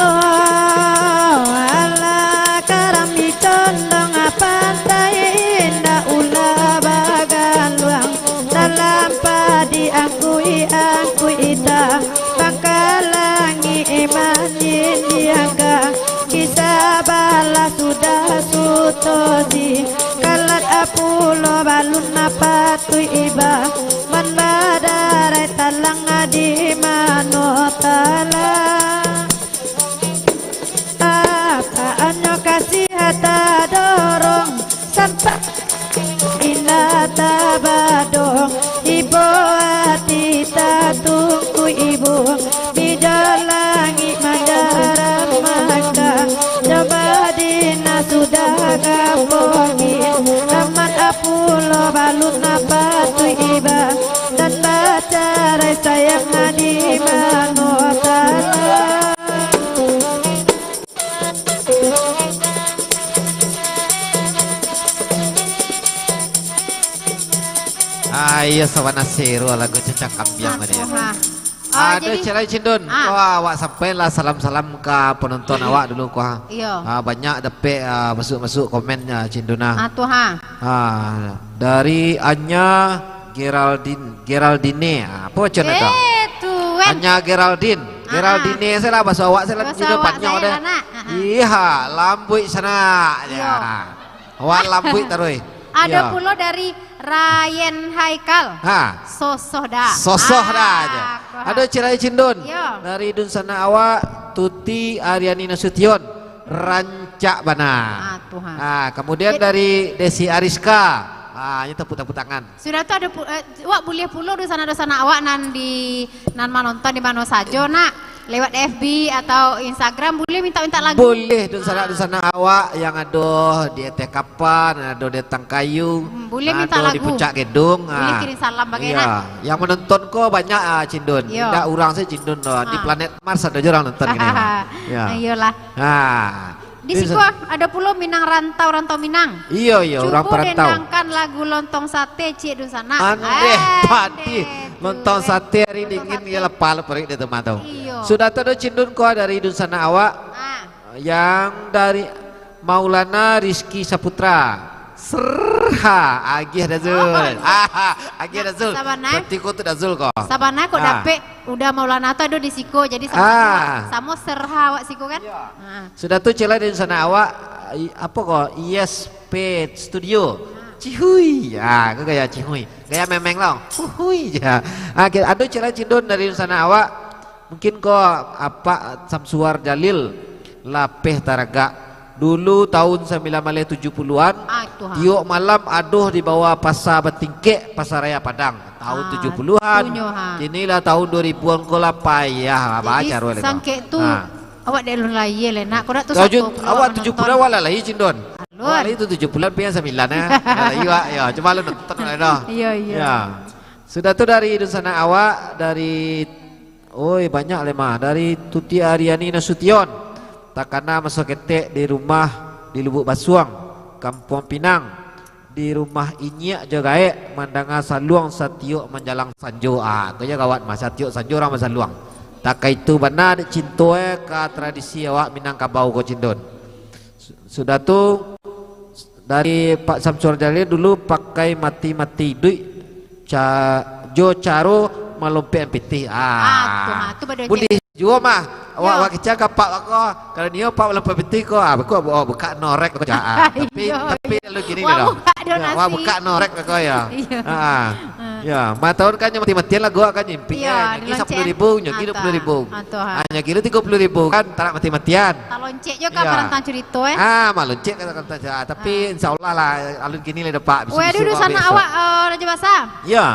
Oh, alah, karami tondong pantai indak ulah bagaluang, dalam padi angkui-angkui ita, bangkalangi manjinjiangka, kisah balah sudah sutosi, kalat Pulo balun patuik iba, man badarai talang di mano talang. Apaannyo kasih tadorong, sampai indak tabadong. Ibo ati tatungku ibo, di langik manjaram Makkah. Coba dina sudah kapogi, amat apulo balun patuik iba, dan bacarai sayang di mano talang. Ah, iyo, sabana seru lagu Cacah Kambiang tadi, ya. Ah, Aduh, jadi Cilai Cindun. Ah. Wah, awak sampailah salam-salam ka penonton awak dulu, kuah. Iyo. Ah, banyak dapek, ah, masuk-masuk komen, ah, Cindun, ah. Ah, tu, ha. Ah, dari Anya Geraldine, Geraldine. Ah, apa bacaan tu? Eh, tuan. Anya Geraldine. Ah, ah. Geraldine sajolah, bahasa awak sajolah, Cindun, awak panjang sajo deh. Lah, nak. Ah, ah. Iya, lambuik sanak. Iyo. Ya. Awak lambuik taruih. Ada Iya. pulo dari Ryan Haikal. Ha. Sosoh dah. Sosoh Ah, dah aja. Kuah. Aduh, Cilai Cindun. Iyo. Dari dunsanak awak, Tuti Ariani Nasution. Rancak bana. Ah, Tuhan. Ah, kemudian Jad- dari Desi Ariska. Ah, ini tepuk-tepuk tangan. Sudah tu ada pu-, eh, wak buliah pulo dunsanak-dunsanak awak nan di, nan manonton di mano sajo, nak. Lewat F B atau Instagram, buliah minta-minta lagu. Buliah, dunsanak-dunsanak awak yang ado di ateh kapa, nan ado di ateh kayu, Hmm, buliah nan minta ado di lagu. puncak gedung, Buliah ah. kirim salam bagai, Iya. nak. Yang menonton ko banyak, ah, Cindun. Iya. Indak urang saja Cindun doh. Di Ah. planet Mars ado je urang nonton kini. Ya. Iyolah. Ah. Di Di siko sa- ada pulo Minang rantau, rantau Minang. Iyo, iyo, urang Cubo parantau. dendangkan lagu Lontong Sate, ciek dunsanak. Andeh, Andeh, padi. tu, Lontong eh. sate hari Lontong dingin, sate. ya lapar paruik dia tu mah tu. Iyo. Sudah tu ada Cindun ko dari dunsanak awak. Ah. Yang dari Maulana Rizky Saputra. Serha, agih Dazul. Oh, iya. Ah, agih Nah, Dazul. sabana. Berarti ko tu Dazul ko. Sabana ko Ah. dapek Uda Maulana tu ado di siko, jadi samo, Ah. samo serha awak siko kan? Iya. Ah. Sudah tu, Cilai, dari dunsanak awak, i-, apa ko, I S P Studio. Ah. Cihui. Ah, ko gaya cihui. Gaya memeng lo. Huhui ja. Ah, ki-, ado Cilai Cindun dari dunsanak awak. Mungkin ko Apak Samsuar Jalil, Lapeh Taragak. Dulu tahun sambilan baleh tujuh puluhan, Ah, itu, ha. tiok malam adoh di bawah Pasa Batingkek, Pasaraya Padang. Tahun Ah, tujuh puluhan. tunyo, ha. Kini lah tahun dua ribuan ko lah payah, Jadi, baca roh le ko. sangkek tu, Ha. awak dek alun lahia le, nak. Kau dak tu Tahun sato pulo awak orang tujuh puluhan nonton. awak lah lahia, Cindun. Alun. Awak lahia tu tujuh puluhan, pian sambilan, eh. Lah lahia, wak, ya. Cuma alun nonton lah dah. Iya, iya. Ya. Sudah tu dari dunsanak awak, dari Oi, banyak le mah. Dari Tuti Ariani Nasution, takana maso ketek di rumah di Lubuk Basuang, Kampuang Pinang, di rumah inyiak jo gaek, mandanga saluang satiok manjalang sanjo. Ah, ko je gawat mah, satiok sanjo urang basaluang. Takah itu bana dek cinto, eh, ka tradisi awak Minangkabau ko, Cindun. Su-, sudah tu, dari Pak Samsuar Jalil dulu pakai mati-mati iduik ca-, jo caro malompek pitih. Ah, Ah, tu, ha, tu baru buliah juo mah. Awak, Yo. awak kecek ka Pak ko. Kalau nio Pak malompek pitih ko, ah, beko, oh, buka norek ko, ah. Tapi, Iyo. tapi lalu kini Wak dah. buka do Yo, wak nasi. buka norek ko, ya. Iyo. Ah. Ah. Ya, ma tahun kan mati-matian lah gua kan nyimpi, Iyo, eh, nyagi dilonceng. sapuluh ribu, nyagi Ah, dua puluh ribu. tu. Ah, tu, ha. Ah, nyagi lu tigo puluh ribu kan, tarak mati-matian. Taloncek jo ka Iyo. parantang curito, eh. Ah, maloncek ka parantang curito. Ah, tapi Ah. insya Allah lah, alun kini lah dapat. Weh, bisa-bisa dulu awak sana besok. awak, eh, Raja Basa. Ya.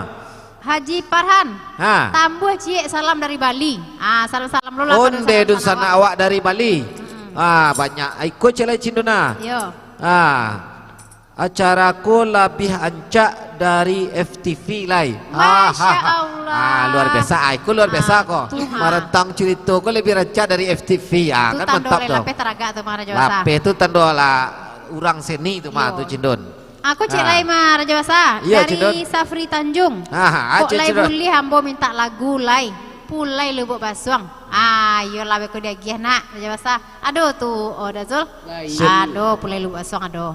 Haji Farhan. Ha. Tambuah ciek salam dari Bali. Ah, salam-salam dulu lah Onde pada dun sanak sana awak. awak dari Bali. Mm-mm. Ah, banyak. Iko Cilai Cinduna. Yo. Ah. Acara ko labiah ancak dari F T V lai. Masya Ah, ha, ha. Allah. Ah, luar biasa. Ah, iko luar biasa Ah, ko. tu ha. Marantang curito ko lebih rancak dari F T V. Ah, Tu kan tando mantap lai tu. lapeh taragak tu, Marajo Basa. Lapeh tu tando lah urang seni tu mah Yo. tu, Cindun. Aku cek Ah. lai, Marajo Basa. Iya, Dari Cindun. Safri Tanjung. Ah, Kok aja, lai Cindun. buliah ambo minta lagu lai? Pulai Lubuk Basuang. Ah, iyolah, beko diagiah nak, Raja Basa. Aduh tu, oh, Dazul. Baik. Aduh, Pulai Lubuk Basuang, aduh.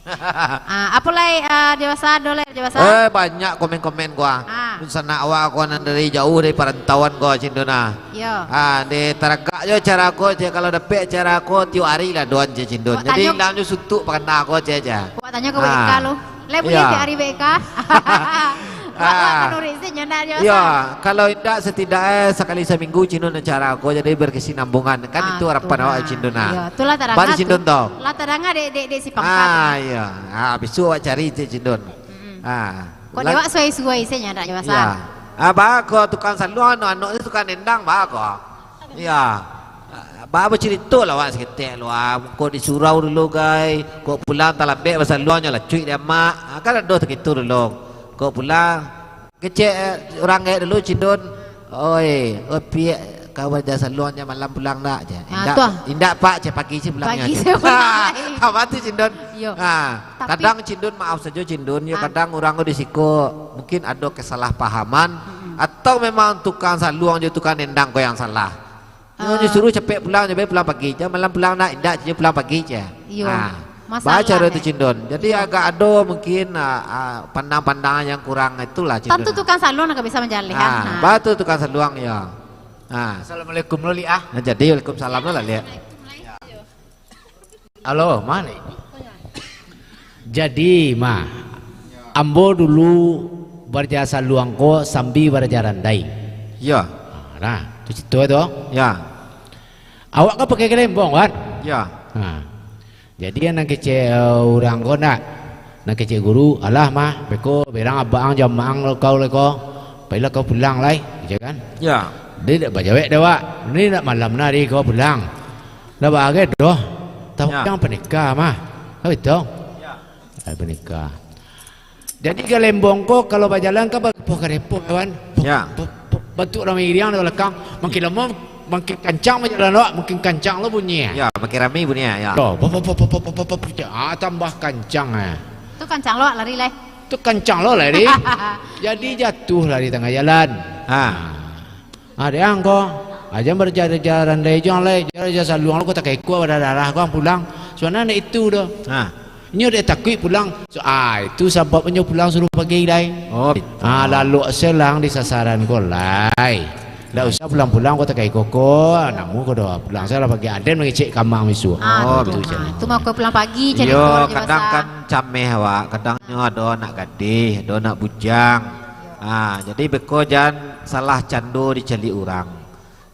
Ah, apo lai, ah, Raja Basa, ado lai, Raja Basa? Eh, banyak komen-komen gua. Ah. Dunsanak awak gua nan dari jauh, dari parantauan gua, Cindun, ah. Yo. Ah, di taragak jo acara ko, cek, kalau dapek acara ko, tiok ari lah duan, cek, Cindun. Awak Jadi, tanyo ilang jo suntuk pakana ko, cek, cek. Awak tanyo ka Ah. Bulika lu. Lai buliah tiok ari beko? Wak, wak manuruik se nyo ndak, Rajo Basah? Iyo, kalau indak, satidak-e sakali saminggu Cindun acara ko, jadi berkesinambungan. Kan itu harapan awak, Cindun, nah. Iyo, tu lah tadanga tu. Cindun tu. Lah tadanga dek, dek, dek si Pangka tu. Ah, iyo. Ah, bisuak awak cari tu, Cindun. Mm-mm. Ah. Kok dek awak suai-suai se nyo ndak, Rajo Basah? Iyo. Ah, baa ko tukang saluang, anak-anak tu tukang dendang, baa ko? Iyo. Baa, bacarito lah awak saketek lu, ah. Kok di surau dulu, gai. Kok pulang talambek basaluang nyo lacuik di amak. Ah, kan ado sakitu dulu. Kok pulang, kecek, eh, urang gaek dulu, Cindun. "Oi, oi, Piak, kau baraja saluang jan malam pulang ndak?" je. Ah, "Indak, tu ah. Indak, Pak, je pagi se pulangnyo." Pagi se pulang. Baa tu, Cindun? Iyo. Ah, tapi kadang Cindun, maaf sajo, Cindun, yo, ah, kadang urang ko di siko mungkin ado kesalahpahaman, mm-mm, atau memang tukang saluang jo tukang dendang ko yang salah. Nyo, nyo suruah capek pulang, nyo pulang pagi. "Jan malam pulang ndak?" "Indak, nyo pulang pagi," je. Iyo. Ah, masalah baa caro tu, Cindun? Jadi, iyo, agak ado mungkin, ah, ah, pandang-pandangan yang kurang itulah, Cindun. Tantu tukang saluang nan ka bisa manjalehan. Ah, ha, baa tu tukang saluang, yo. Ah. Assalamualaikum lo, Lik, ah. Nah, jadi, waalaikumsalam lo lah, Lik. Halo, ma, Lik? Jadi, ma, ambo dulu baraja saluang ko sambil baraja randai. Yo. Ah, nah, tu carito tu. Yo. Awak kan pakai galembong, kan? Yo. Ha. Jadi, nan kecek, eh, urang ko ndak, nan kecek guru, "Alah, mah, beko berang abak ang, jo amak ang lo kau, lo ko. Pailah kau pulang lai," gitu kan? Yo. Dia ndak bajawek dek awak. "Ni ndak malam nari kau pulang. Ndak bagai doh. Tapi ang panikah, mah." Kan betul? Yo. Ai, panikah. Jadi, galembong ko kalau bajalan kan barepoh-garepoh, kawan. Yo. Pe-, pe-, bantuak rami iriang di balakang. Makin lamo, makin kancang bajalan awak, makin kancang lo bunyi, eh. Yo, makin rami bunyi, yo. Yo, pop, pop, pop, ah, tambah kancang, eh. Tu kancang lo lari lai. Tu kancang lo lari. Jadi, jatuh lari tangah jalan. Ha. Ah, dek ang ko. Ah, jan baraja-raja randai juo lai, jan baraja saluang lo, kok takai ko badarah-darah ko ang pulang. Sabananyo ndak itu doh. Ha. Nyo dek takuik pulang. So, ah, itu sababnyo pulang suruah pagi lai. Oh, betul. Ah, lalok se lah ang di sasaran ko lai. Ndak usah pulang-pulang kok takai ko ko. Namo ko doh, pulang se lah pagi, aden mangecek ka amak bisuak. Ah, oh, tu, betul. Ah, tu mako pulang pagi, jadi iyo, kadang kan cameh awak, kadang nyo ado anak gadih, ado anak bujang. Ah, jadi beko jan salah cando dicaliak urang.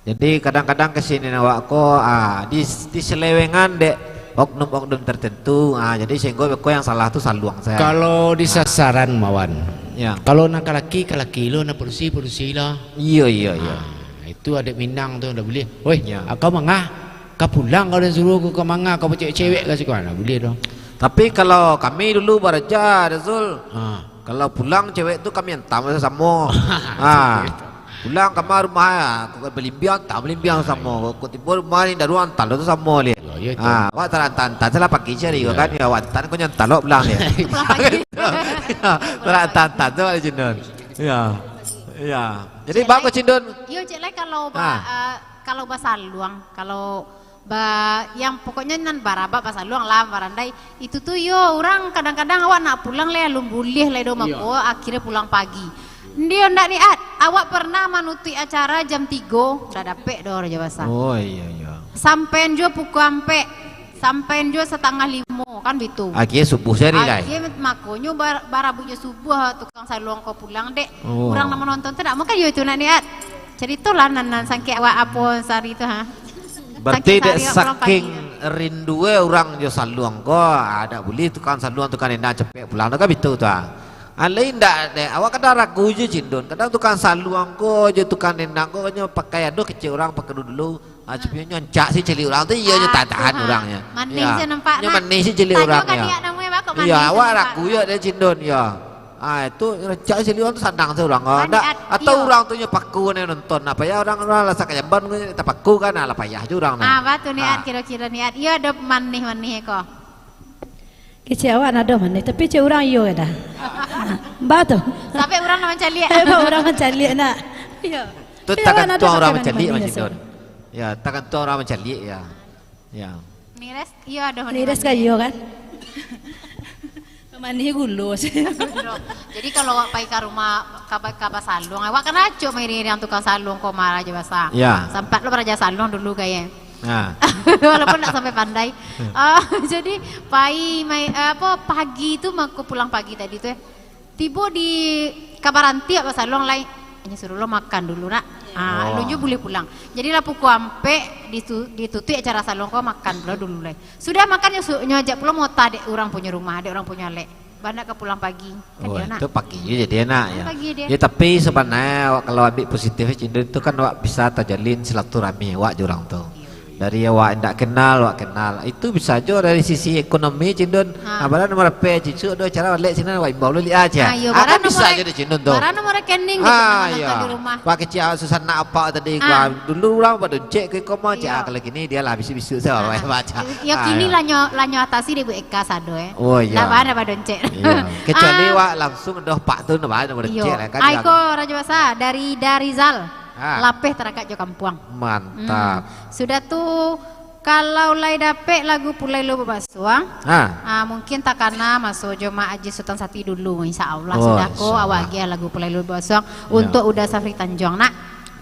Jadi, kadang-kadang kesenian awak ko, ah, dis-, diselewengan dek oknum-oknum tertentu. Ah, jadi sehinggo beko yang salah tu saluang sajo. Kalau di sasaran, Mawan. Yo. Kalau nan ka laki, ka laki lo, nan padusi, padusi lo. Iyo, iyo, iyo. Ah, itu adat Minang tu, ndak buliah. Woi, yo, kau manga, kau pulang, kau den suruah, kau, kau manga, kau bacewek-cewek ka siko, ndak buliah doh. Tapi kalau kami dulu baraja, Rasul, ah, kalau pulang cewek tu kami antam samo-samo. Ah. Pulang ka rumah, kok balimbiang, tak balimbiang samo. Kok tibo rumah ni, daruang antam tu samo lai. Yo, yo, itu. Ah, awak tak antam-antam, salah pagi cari, yo, kan? Yo, awak antam, kok nyo antam lo pulang ni. Pulang pagi. Yo, tak antam-antam tu, Cindun. Yo. Yo. Jadi, cek bang lai, ko Cindun. Yo, cek lai kalau ba-, ah, eh, kalau basaluang, kalau Ba, yang pokoknyo nan barabak basaluang lah, barandai. Itu tu yo, urang kadang-kadang awak nak pulang lai, alun buliah lai doh, iyo, mako akhirnyo pulang pagi. Ndio ndak, Niat? Awak pernah manutuik acara jam tigo, ndak dapek doh, Rajo Basah. Oh, iyo, iyo. Sampaian juo pukua ampek, sampaian juo satangah limo, kan bitu. Akhirnyo subuah cari lai. Akhirnyo makonyo bar-, barabuiknyo subuah tukang saluang ko pulang, dek. Oh. Urang nan manonton tu ndak mungkin yo itu nak, Niat. Caritolah nan, nan sangkek awak apo sari tu, ha. Berarti dek saking rindue urang jo saluang ko, ah, dak buliah tukang saluang, tukang dendang capek pulang tu kan bitu tu, ah. Ah, lain dak, dek. Awak kadang ragu je, Cindun. Kadang tukang saluang ko jo tukang dendang ko nyo pakai ado kecek urang pakai dulu. Ah, tapi nyo rancak se caliak urang tu, iyo nyo tahan-tahan urang nyo. Manih se nampak, nyo manih se caliak urang nyo. Iyo, awak ragu yo dek Cindun, yo. Ah, itu rancak caliak urang tu sanang se urang. Atau urang tu nyo paku nyo nonton, apo yo, urang, urang lah sakajamban tapaku kan, alah payah je urang tu. Ah, baa tu Niat, kiro-kiro Niat. Iyo ado manih-manih ko. Kecek awak ndak ado manih, tapi cek urang iyo dah. Baa tu? Sampai urang nak mancaliak. Sampai urang mancaliak nak. Iyo. Tu tagantuang urang mancaliak, Cindun. Yo, tagantuang urang mancaliak, yo. Yo. Nires, iyo ado manih. Nires ka iyo kan? Manih gulo se. Jadi kalau awak pai ka rumah, ka ba-, ka basaluang, awak kan acok mairing-iring tukang saluang ko mah, Rajo Basah. Yo. Sampat lo baraja saluang dulu, kayak. Nah. Walaupun ndak sampai pandai. Ah, jadi, pai, mai, eh, apo, pagi tu, mako pulang pagi tadi tu, eh. Tibo di ka baranti awak basaluang lai, inyo suruah lo makan dulu, nak. Ah, Oh. alun juo buliah pulang. Jadi lah pukua ampek ditu-, ditutuik acara saluang ko, makan pulo dulu lai. Sudah makan, nyo su-, nyo ajak pulo mota dek urang punyo rumah, dek urang punyo alek. Bana ka pulang pagi. Kan Oh, iyo, nak? itu pagi je jadi enak, Ah, ya. pagi dia. Ya, tapi sebenarnya awak kalau ambil positif, Cindun, itu kan awak bisa terjalin silaturahmi awak jo urang tu. Iyo. Dari awak indak kenal, awak kenal. Itu bisa jo dari sisi ekonomi, Cindun. Ha. Ah, barang nomor H P, cucuk do cara balik sini, awak imbau lu lihat aja. Ah, iyo, Ah, barang kan bisa nomor aja di Cindun tu. Barang nomor rekening di Ah, mana-mana iyo. di rumah. Wak kecil awak susah nak apa tadi, Ah. wak dulu urang badoncek ke koma, cak, Ah, Iyo. kalau kini dia lah bisik-bisik saja, Ah. wak baca. Yo, Ah, kini iyo. lah nyo, lah nyo atasi dek Bu Eka sado, eh. Oh, iyo. Lah, bana badoncek. Iyo. Kecuali Ah. wak langsung doh pak tu, nah, bana badoncek Iyo. lah, kan, Ai kan. ko, Rajo Basa, dari Darizal. Ah. Lapeh taragak jo kampuang. Mantap. Hmm. Sudah tu, kalau lai dapek lagu Pulai Lo Babasuang, Ah. ah, mungkin takana maso jo Mak Aji Sutan Sati dulu, insya Allah. Oh, Sudah ko, insya Allah. awak agiah lagu Pulai Lo Babasuang Iyo. untuk Uda Safri Tanjuang, nak.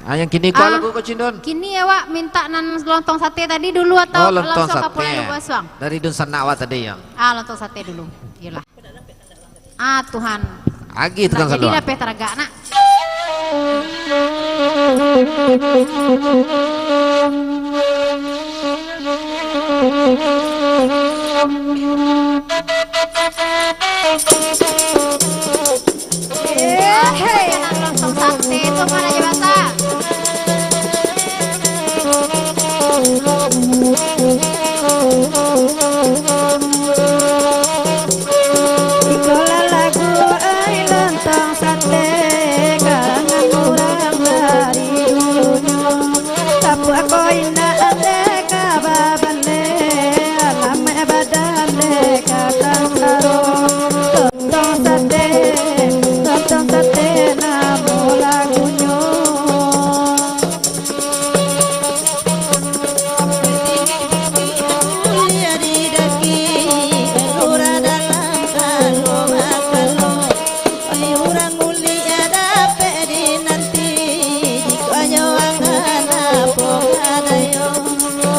Ah, yang kini ko Ah, lagu ko, Cindun? Kini awak minta nan lontong sate tadi dulu atau Oh, lontong langsung ka sate. Pulai Lo Babasuang? Dari dunsanak awak tadi, ya? Ah, lontong sate dulu. Iyolah. Ah, Tuhan. Agi tukang Ndak jadi saluang. lapeh taragak, nak. Eh, hei, anak lontong sate tu mana je basah? Ikolah lagu ai lontong sate, kalangan urang dari dulunyo. Tapuak ko indak ate ka babale, alamak badan deka tansaro. Lontong sate, lontong sate namo lagunyo. Kuliah di daki, urang dalam kalo bakalo. Ai urang kuliah dapek dinanti, jikok ajo angan apo kadayo.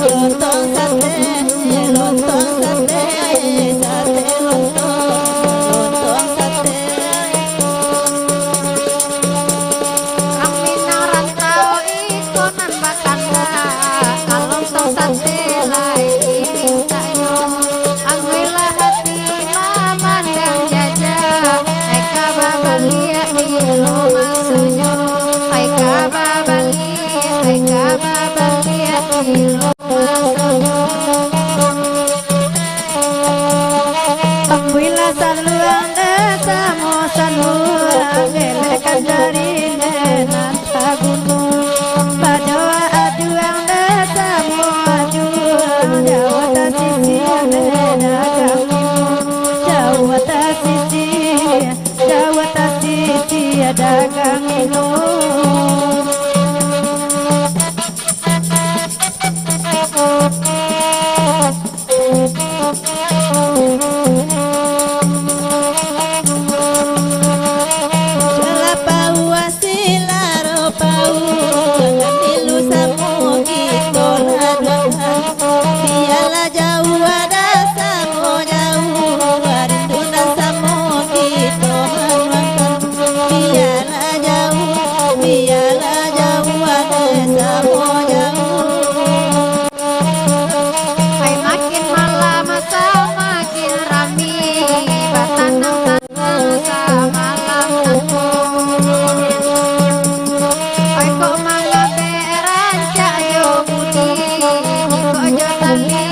Lontong sate, lontong sate, sate lontong, lontong sate. Ang Minang rantau iko nan bakanda, ka lontong sate lai dimintanyo. Ang Wila hati mamandang jaja, ai ka babaliak bilo masonyo, ai ka babaliak, ai ka babaliak bilo masonyo. Ambuilah saluang, eh, samo saluang, elekan dari nenan taguno. Pajoa ajuang, eh, samo ajuang, jauah tasisi, eh, dagang ino. Jauah tasisi, jauah tasisi, eh, dagang ino. Lapau asilaro pau, kamilu samo kito laduakan. Bialah jauah ado samo jauah, rindu nan samo kito manuangkan. Bialah jauah, bialah jauah, ado samo jauah. Ai makin malam samakin rami, batanang-tanang samalam nangko. Ai kok mangabek rancak jo budi, jikok jo tali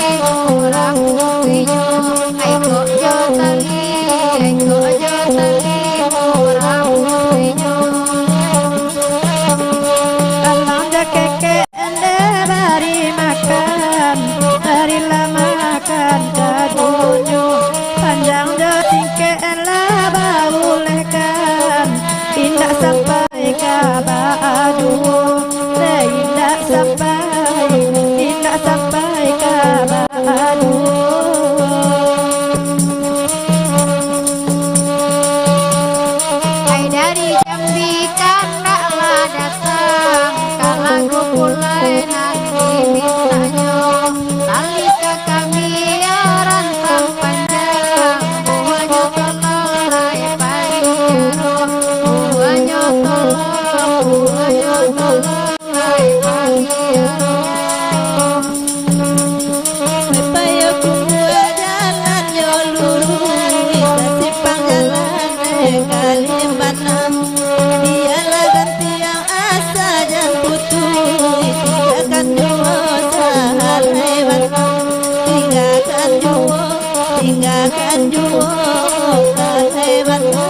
Akan juo salai bana.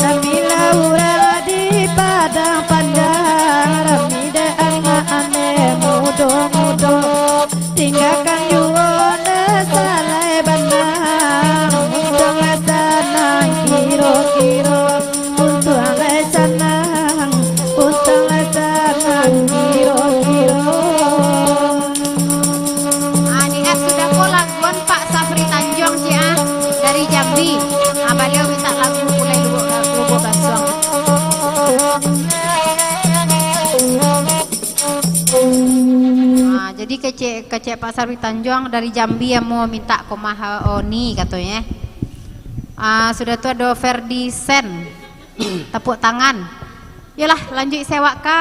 Rami lah urang di Padang Panjang, rami dek anak-anak mudo-mudo. Tinggakan juo nan salai bana, untuang lah sanang kiro-kiro. Untuang lai sanang, untuang lai sanang, kiro-kiro. Ah, ni ah, sudah ko laguan Pak Safri Tanjuang, cik, ah, dari Jambi. Ah, baliau minta lagu Pulai Lubuak, Lubuak Basuang. Ah, jadi kecek, kecek Pak Safri Tanjuang dari Jambi yang mau minta komah, eh, Oni, katonyo, eh. Ah, sudah tu ado Ferdi Sen. Tepuk tangan. Yolah, lanjuik sewak ka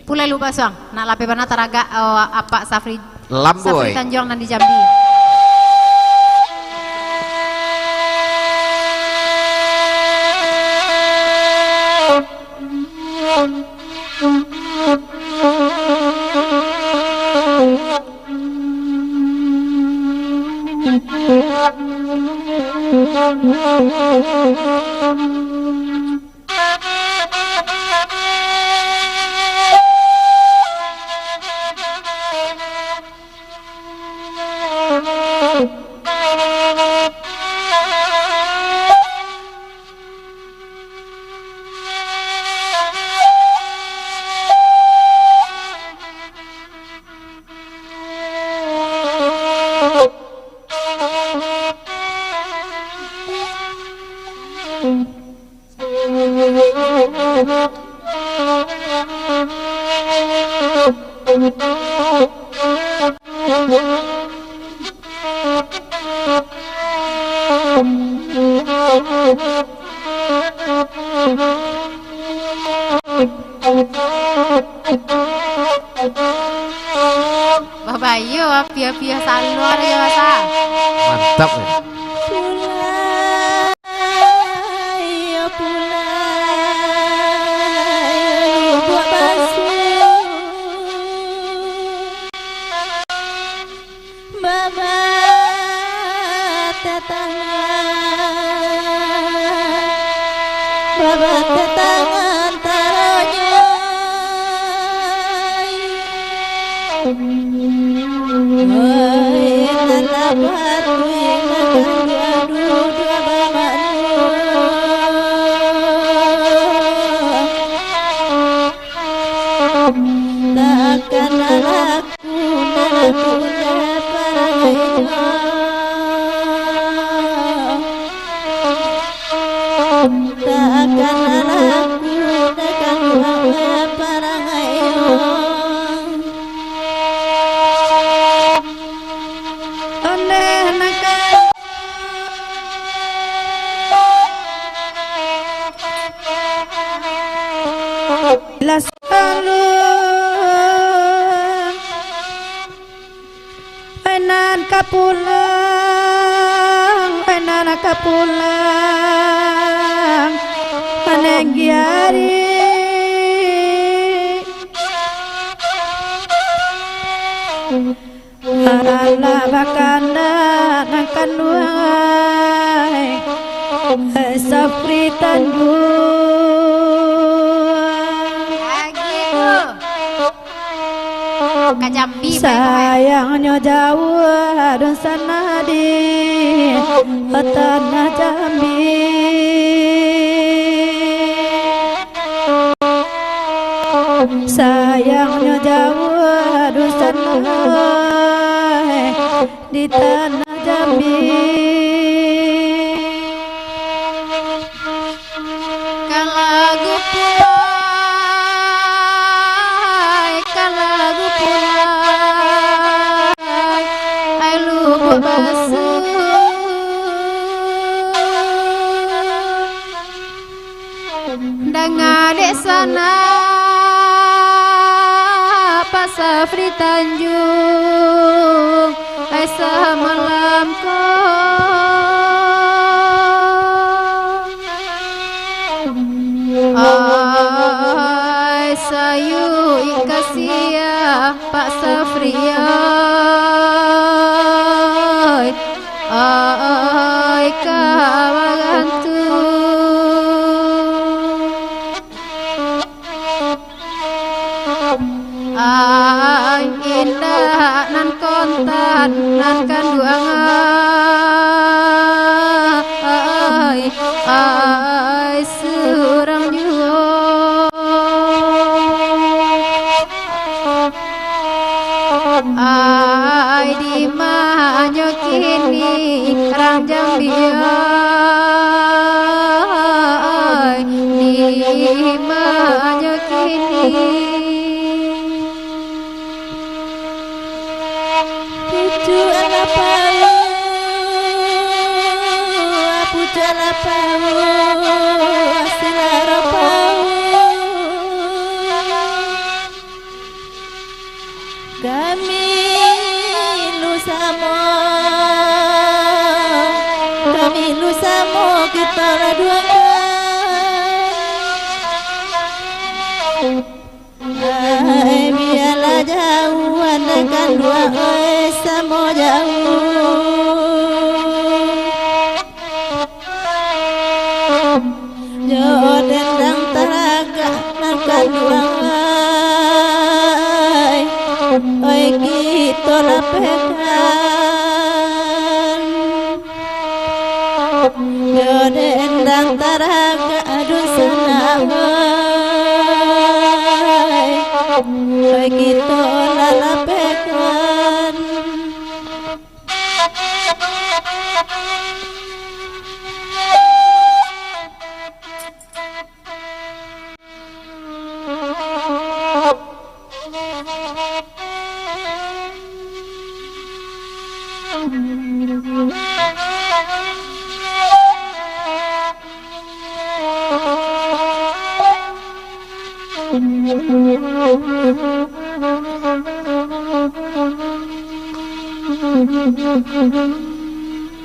Pulai Lubuak Basuang. Nak lapeh bana taragak, oh, Apak Safri, Safri Tanjuang nan di Jambi. Babayo, api-api saluar yo, Sa. Mantap, ya. Pulai, yo pulai, yo Lubuak Basuang. Babateh tangan, babateh tangan taronyo. Oi, nan lapeh tu, nan kanduang duduak bamakno. Takkan alah Lalu, ai nan ka pulang, ai nan ka pulang, manenggi ari. Alah bakandak nan kanduang, ai Safri Tanjuang. Lagi tu. Ka Jambi, baik, baik. Sayangnyo jauah dunsanak di tanah Jambi. Sayangnyo jauah dunsanak di tanah Jambi. Ka lagu pulai, ka lagu pulai, ai Lubuak Basuang. Danga dek sanak Pak Safri Tanjuang, ai samalam ko, ai Sayuik kasiah Pak Safri ai, ai ka bagantung. Ai indak nan kontan nan kanduang ai, ai surang juo. Ai di manyo kini ranjang dia, ai di manyo kini. Pucuak lapau, pucuak lapau, selaro pau. Kami lu samo, kami lu samo kito raduakan. Ai, bialah jauah, andaikan duo, oi, samo jauah. Jo dendang taragak nan kanduang ai, oi, kito lapehkan. Jo dendang taragak dunsanak ai, oi, kito lah lapehkan.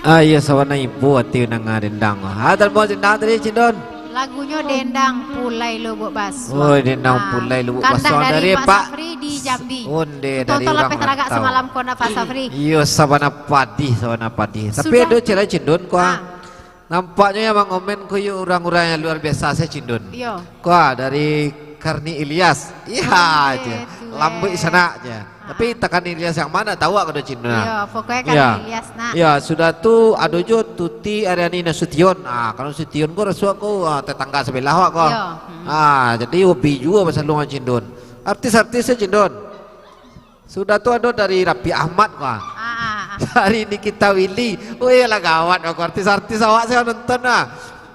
Ah, iyo, sabana ibo ati mandanga dendang. Ah, talamo dendang tadi, Cindon. Lagunyo Dendang Pulai Lubuak Basuang. Oh, Dendang Ah, Pulai Lubuak kandak Basuang dari dari Pak Pak Safri di Jambi. Onde, dari Tonton urang lapeh taragak rantau. Semalam ko nak Pak Safri. Iyo, sabana padih, sabana padih. Tapi Sudah. ado ciro, Cindon, ko, ah. Ah. Nampaknyo yang mangomen ko yo urang-urang yang luar biasa sajo, Cindon. Iyo. Ko, ah, dari Karni Ilyas. Iya Oke, aja. tueh. Lambuik sanak aja. Ah. Tapi takan Ilyas yang mana tahu awak kada, Cindon, nah. Iyo, pokoknya Karni Iya. Ilyas, nak. Ya, sudah tu ado jo Tuti Aryani Nasution. Ah, kalau Nasution ko raso ko, ah, tetangga sebelah awak ko. Iyo. Hmm. Ah, jadi hobi juo basalung, Cindon. Artis-artis sajo, Cindon. Sudah tu ado dari Raffi Ahmad ko. Ah, ah, ah. Dari Nikita Willy. Wih, lah gawat ko, artis-artis awak sajo nonton, nah.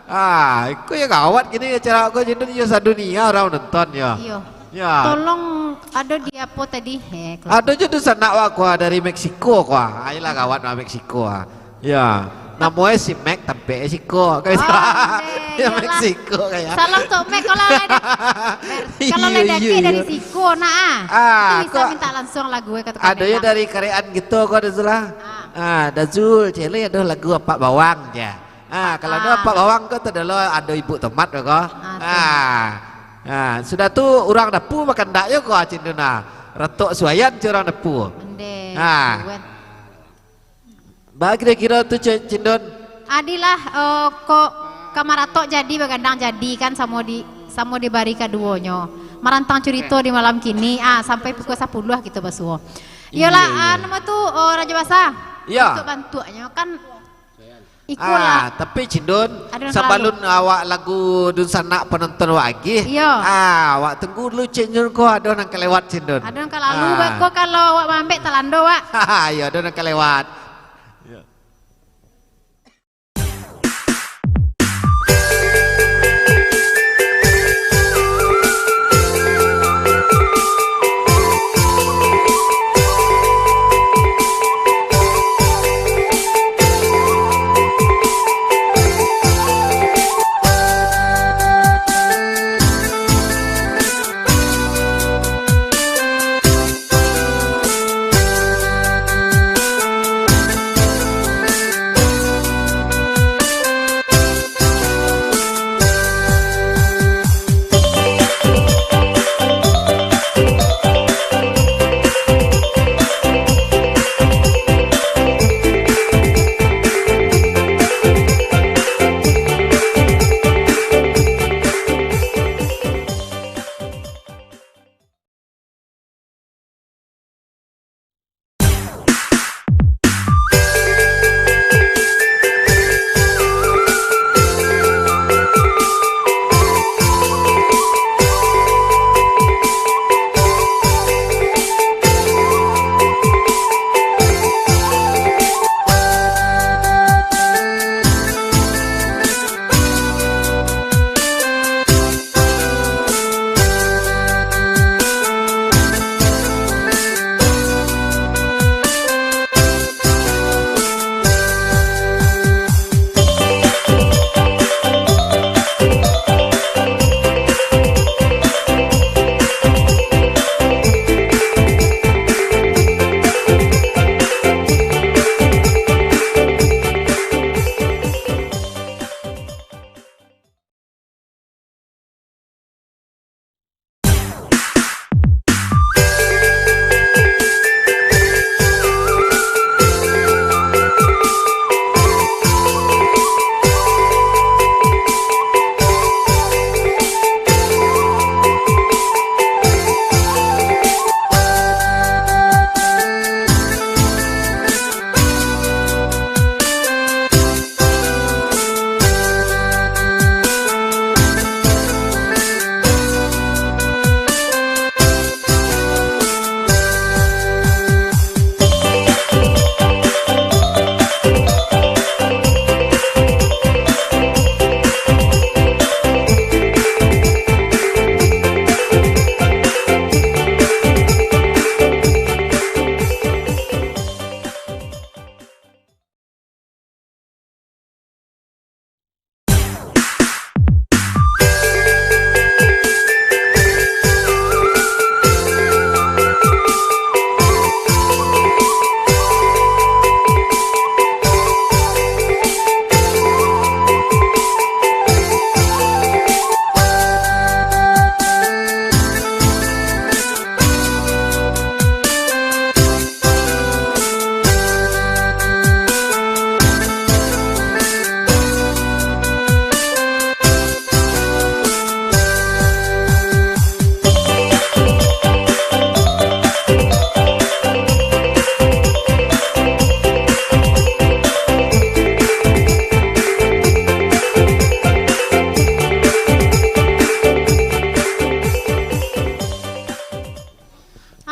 Ah, iko yo gawat kini acara ko, Cindon, yo sadunia urang nonton yo. Iyo. Ya. Tolong, ado di apo tadi? Eh, Ado jo dunsanak awak ko dari Meksiko ko. Ayolah gawat urang Meksiko. Ya. Namonyo si Mac, tampek siko. Oh, ondeh, Ya, iyolah. Meksiko kayak. Salam untuk Mac kalau ada. Kalau Iyo, ada iyo, dari iyo. siko, nah, ah. Ah, Itu bisa kok minta langsung lagu, eh, kata Ado yo kami, dari karean gitu ko, ado Zul lah. Ah. Ah, ado Zul, cele ado lagu Apak Bawang je. Ah, kalau ado Ah. Apak Bawang ko, tu ado lo, ado Ibu Tomat ko. Ah, tu. Ah. Ah, sudah tu urang Dapu bakandak yo ko, Cindon, nah. Ratok suayan si urang Dapu. Ondeh, Ah. Tuan. Ba kiro-kiro tu, Ci-, Cindon? Adilah, eh, kok ka maratok jadi, bagandang jadi kan, samo di, samo dibari kaduonyo. Marantang curito di malam kini, ah, sampai pukul sapuluah kito basuo. Iyolah, Iya, iya. ah, namo tu, oh, Rajo Basa. Iya. Bantuak-bantuaknyo kan ikolah. Ah, tapi Cindon, Ado nan sabalun kalalu. awak lagu dunsanak panonton awak agih, Iya. ah, awak tunggu dulu Cindon ko, ado nan kalewat Cindon. Ado nan kalalu, Ah. bako kalau awak maambek talando, Wak. Iyo, ado nan kalewat.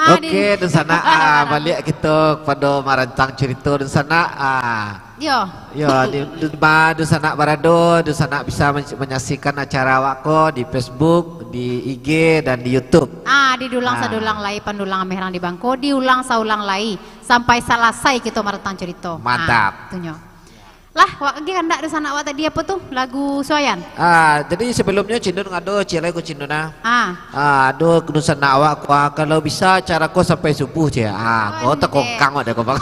Ah, di- Oke, dunsanak, ah, baliak kito kapado marantang carito, dunsanak, ah. Yo. Yo, di, di, ma dunsanak barado, dunsanak bisa men-, manyaksikan acara awak ko di Facebook, di I G, dan di YouTube. Ah, diulang Ah. sadulang lai, pandulang ameh rang di bangko, diulang saulang lai, sampai salasai kito marantang carito. Mantap. Ah, tunyo. Lah, wak lagi kandak dunsanak awak tadi apo tu? Lagu Suayan? Ah, jadi sebelumnyo Cindun ngado, ciek lai ko Cindun, ah. Ah. Ah, ado dunsanak awak ko, ah, kalau bisa acara ko sampai subuh ciek. Ah, Oh, ko takongkang wak dek ko, Bang.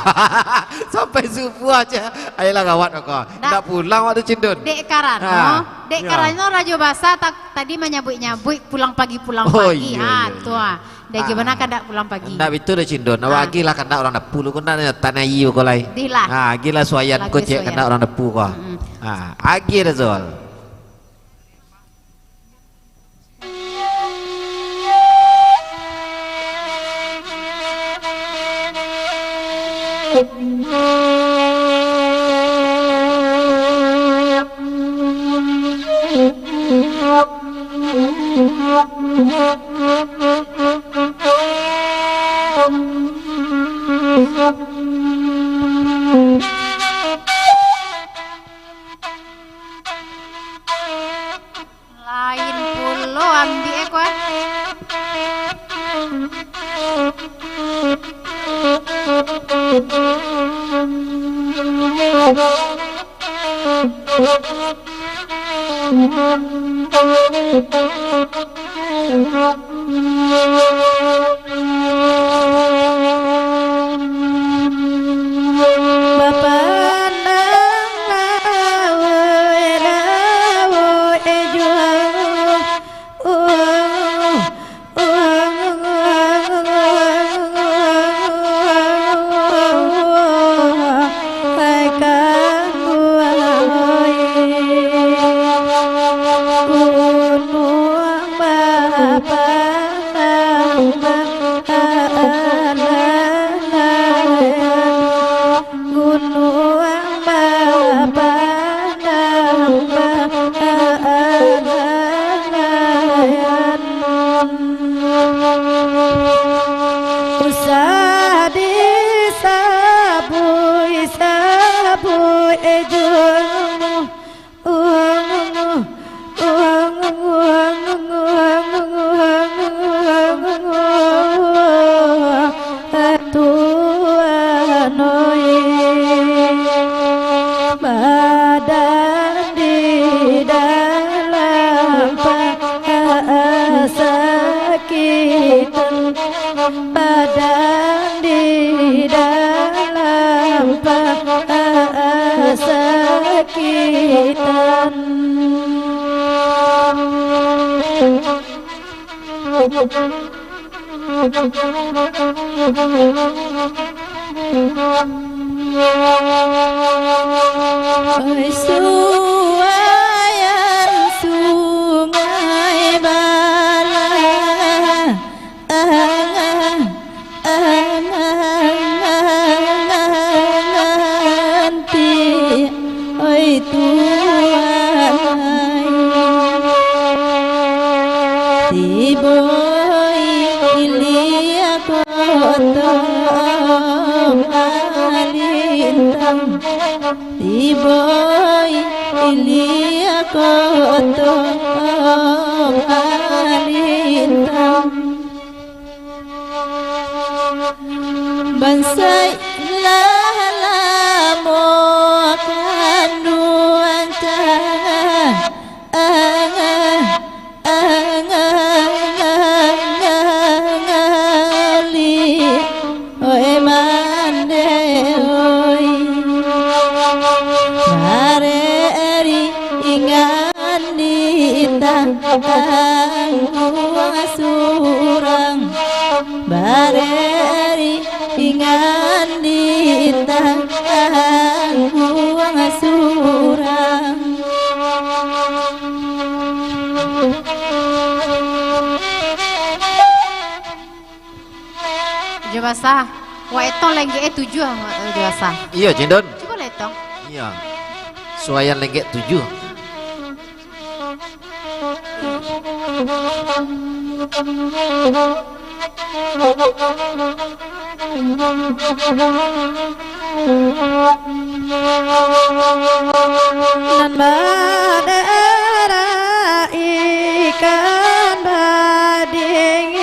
Sampai subuh ciek. Ayolah gawat ko. Ndak. Ndak pulang wak tu Cindun. Dek karano, Ah, dek yo. karano Rajo Basa ta-, tadi manyabuik-nyabuik pulang pagi, pulang Oh, pagi. iyo, Ah, iyo, tu iyo. ah. Dah Ah. gimana kandak pulang pagi? Ndak bitu doh, Cindun. Awak Ah. agiahlah kandak urang dapu lu, ko ndak tanah iyo ko lai. Dihlah. Ah, agiahlah Suayan Lagu ko ciek Suayan. kandak urang dapu ko. Mm-mm. Ah, agiah dah, Zul. Lain pulo ambiak ko, ah. Bapandang laweh-laweh jo. Gunuang bapandang baalayan. Usah disabuik-sabuik jo. Tuhan oi, badan di dalam pasakitan, badan di dalam pasakitan. Oi, Suayan Sungai Balah, angan-angan ti, oi Tuhan ai. Tibo i ilia koto alintang, tibo i ilia koto alintang. Bansaik lah lamo kanduang tangan, angan-angan ngali. Oi mande oi, bareri ingan di tangguang surang, bareri ingan di tangguang surang. Jo Basa, wak etong lenggek e tujuah, eh, Jo Basa. Iyo, Cindun. Cubo lah etong. Iyo. Suayan lenggek tujuah. Nan badarah ikan bading,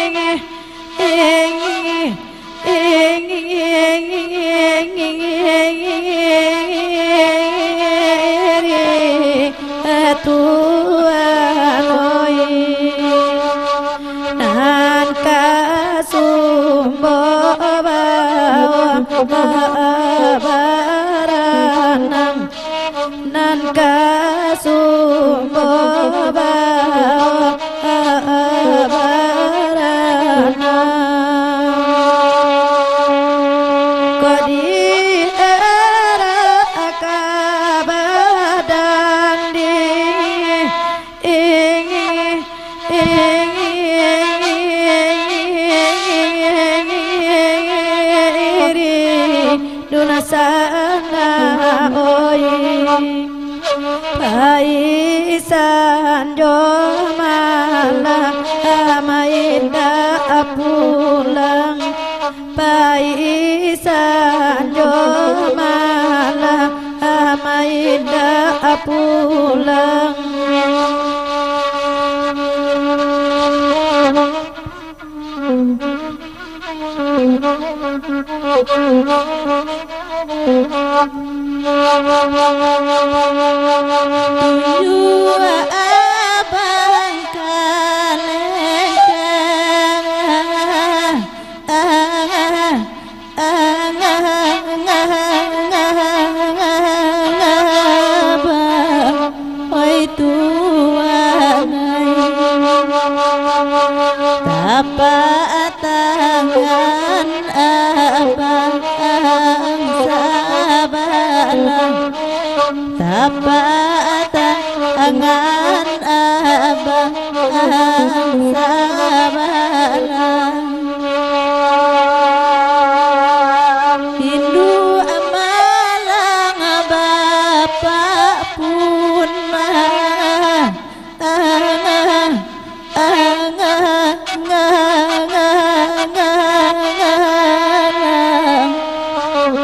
Tuhan oi, nan ka sumbo baranang, nan ka sumbo baranang. Kok di era ka badandi, Duna sana oi, paisan jo malam, indak pulang. Paisan jo malam, indak pulang. Tunjuak abang kalengkang. Oi tuan ai, tapak tangan abang sabalah, tapak tangan abang sabalah. Induak malang bapak pun mah.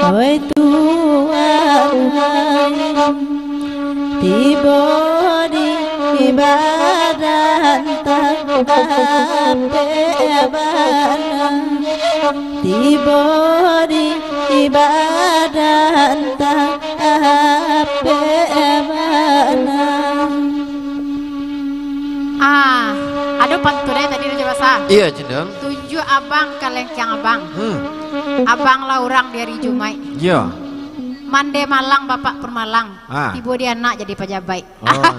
Oi tuan ai, tibo di badan tapek bana, tibo di badan tapek bana. Ah, ado pantun eh tadi Raja Basa. Iyo, Cindang. Tunjuak abang kalengkang abang. Hmm. Abang lah urang di hari Jumaik. Iyo. Mande malang, bapak pun malang. Ah. Tibo di anak jadi pajabaik. Oh, iyo,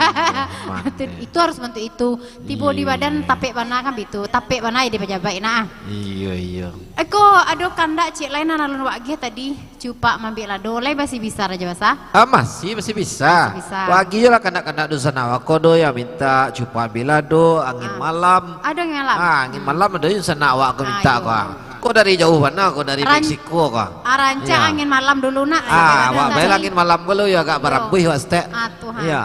mande. Itu harus bantuak itu. Tibo di badan, iyo, tapek bana kan bitu. Tapek bana jadi pajabaik nah. Iyo, iyo. Eko, ado kandak ciek lain nan alun wak agiah tadi. Cupak maambiak lado, lai masih bisa Raja Basa? Ah, masih, masih bisa. Masih bisa. Wak agiah lah kandak-kandak dunsanak wak ko do, yang mintak cupak maambiak lado, angin malam. Ah. Ado angin malam? Ah, angin malam ado dunsanak wak ko mintak ko. Ah, iyo. Ko dari jauah bana ko, dari Meksiko ko. Ah, rancak angin malam dulu nak. Ah, wak bai lah angin malam ko lo, yo agak barambuih wak saketek. Ah, tuh, ha. Iyo.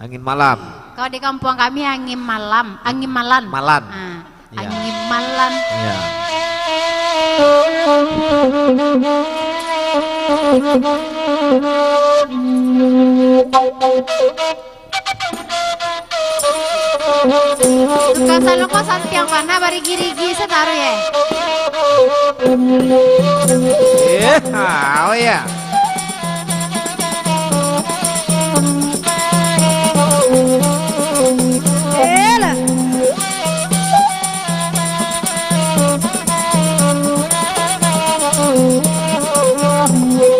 Angin malam. Kalau di kampuang kami angin malam, angin malan. Malan. Ah, iyo. Angin malan. Iyo. Tukang salon ko santiang bana, barigi-rigi sataruih eh. Eh, ah, oh iyo. Elah.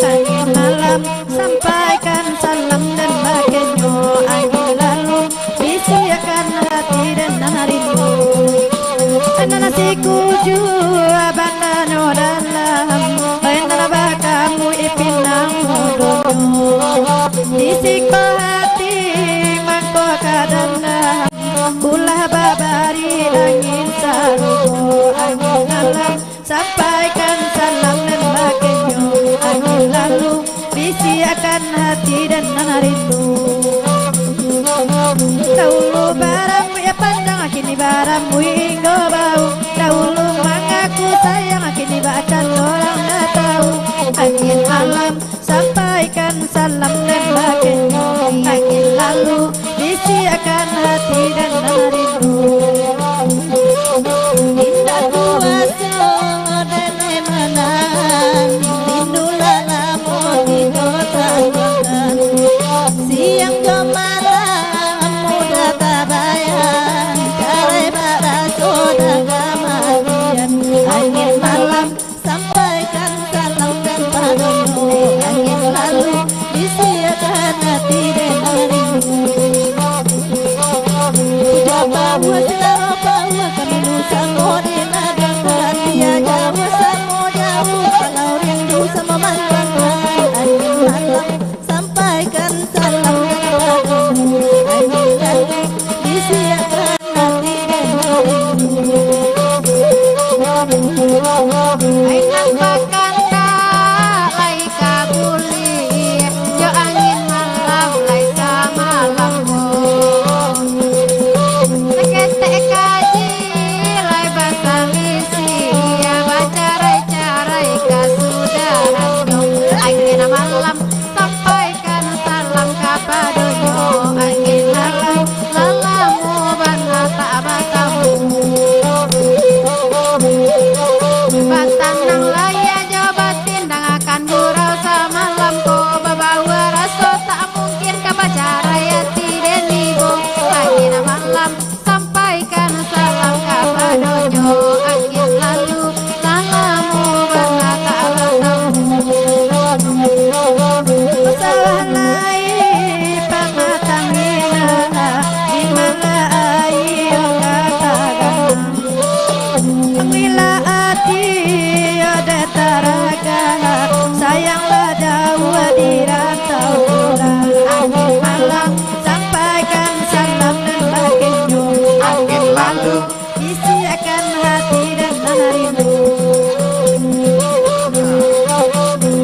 Angin malam, sampaikan salam den bakenyo, angin lalu bisiakan hati den nan rindu. Nan sikuju bananyo dalam, nan bakamu ipinang mudonyo. Di siko hati mangko ka dandam, ulah babari angin sarugo, angin lalu sampaikan salam nan bakenyo, angin lalu bisiakan hati den nan rindu. Dahulu barambuik panjang, kini barambuik inggo bau. Dahulu manga- Samo di ladang hati, jauah samo jauah, kalau rindu samo malam, angin malam, sampaikan salam daripada angin malam, bisiakan hati dan rindu. Ai nan bakandak lai ka buliah, jo angin malam lai samalam ko. Saketek kaji lai basalisiah, bacarai-carai ka sudahan nyo. Angin malam sampaikan salam kapadonyo, angin lalu lalamo bana tak batamu. Batanang lai jo batindangakan gurau samalam ko, babaua raso tak mungkin ka bacarai ati den ibo. Angin malam sampaikan salam kapadonyo, angin lalu lalamo bana tak batamu. Masalah lai pamatang ina, di mana aia ka taganang. Bila ati ado taragak, sayanglah jauah di rantau pulang. Angin malam sampaikan salam nan bakenyo, angin lalu bisiakan hati dan nan rindu.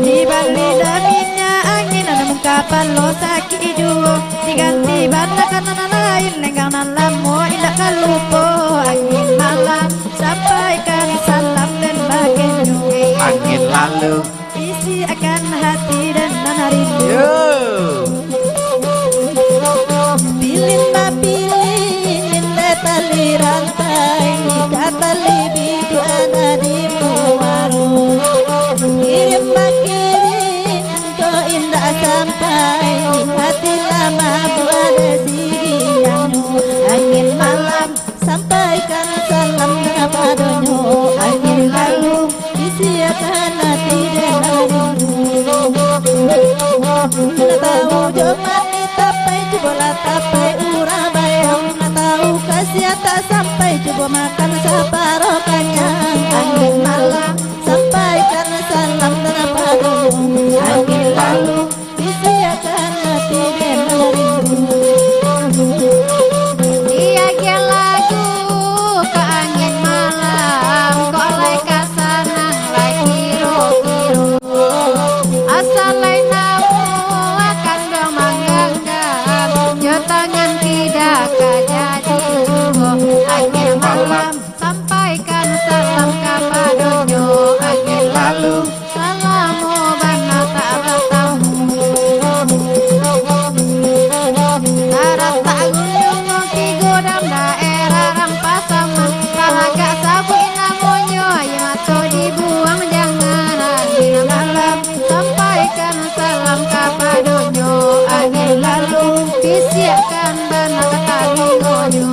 Dibali dah minyak angin, nan kapalo sakik juo, diganti bana ka nan lain, lenggang nan lamo indak ka lupo. Angin malam sampaikan salam dan bakenyo, angin lalu bisiakan hati dan nan rindu. Yo. Pilin bapilin, indak tali rantai, ka tali biduak nan di muaro. Kirim bakirim, ko indak sampai, hati lah mabuak dek siriangnyo. Angin malam sampaikan salam kapadonyo, angin lalu bisiakan ati den rindu. Nak tahu jo mani tapai, cubolah tapai urang bayang. Nak tahu kasiah tak sampai, cubo makan saparo kanyang. Angin malam sampaikan salam kapadonyo, angin lalu bisiakan ati den rindu. Diagiah lagu ka angin malam, kok lai ka sanang lai kiro-kiro. Asa lai namuah kanduang mangganggam, jo tangan kida ka jadi juo. Angin malam sampaikan salam kapadonyo, angin lalu salamo bana tak batamu. Taratak Gunung Oki, Godam daerah Rampasaman, talagak sabuik namonyo, aia mato dibuang jangan. Angin malam sampaikan salam kapadonyo, angin lalu bisiakan bana ka talingonyo.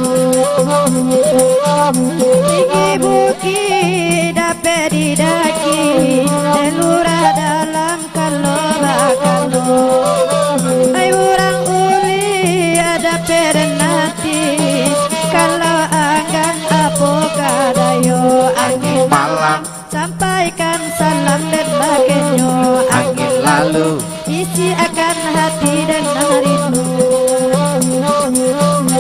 Tinggi bukik dapek didaki, dek lurah dalam kalo bakalo. Ai urang uli dapek den ati, kalo anggan apo ka dayo. Angin malam sampaikan salam den bakenyo, angin lalu bisiakan hati den nan rindu.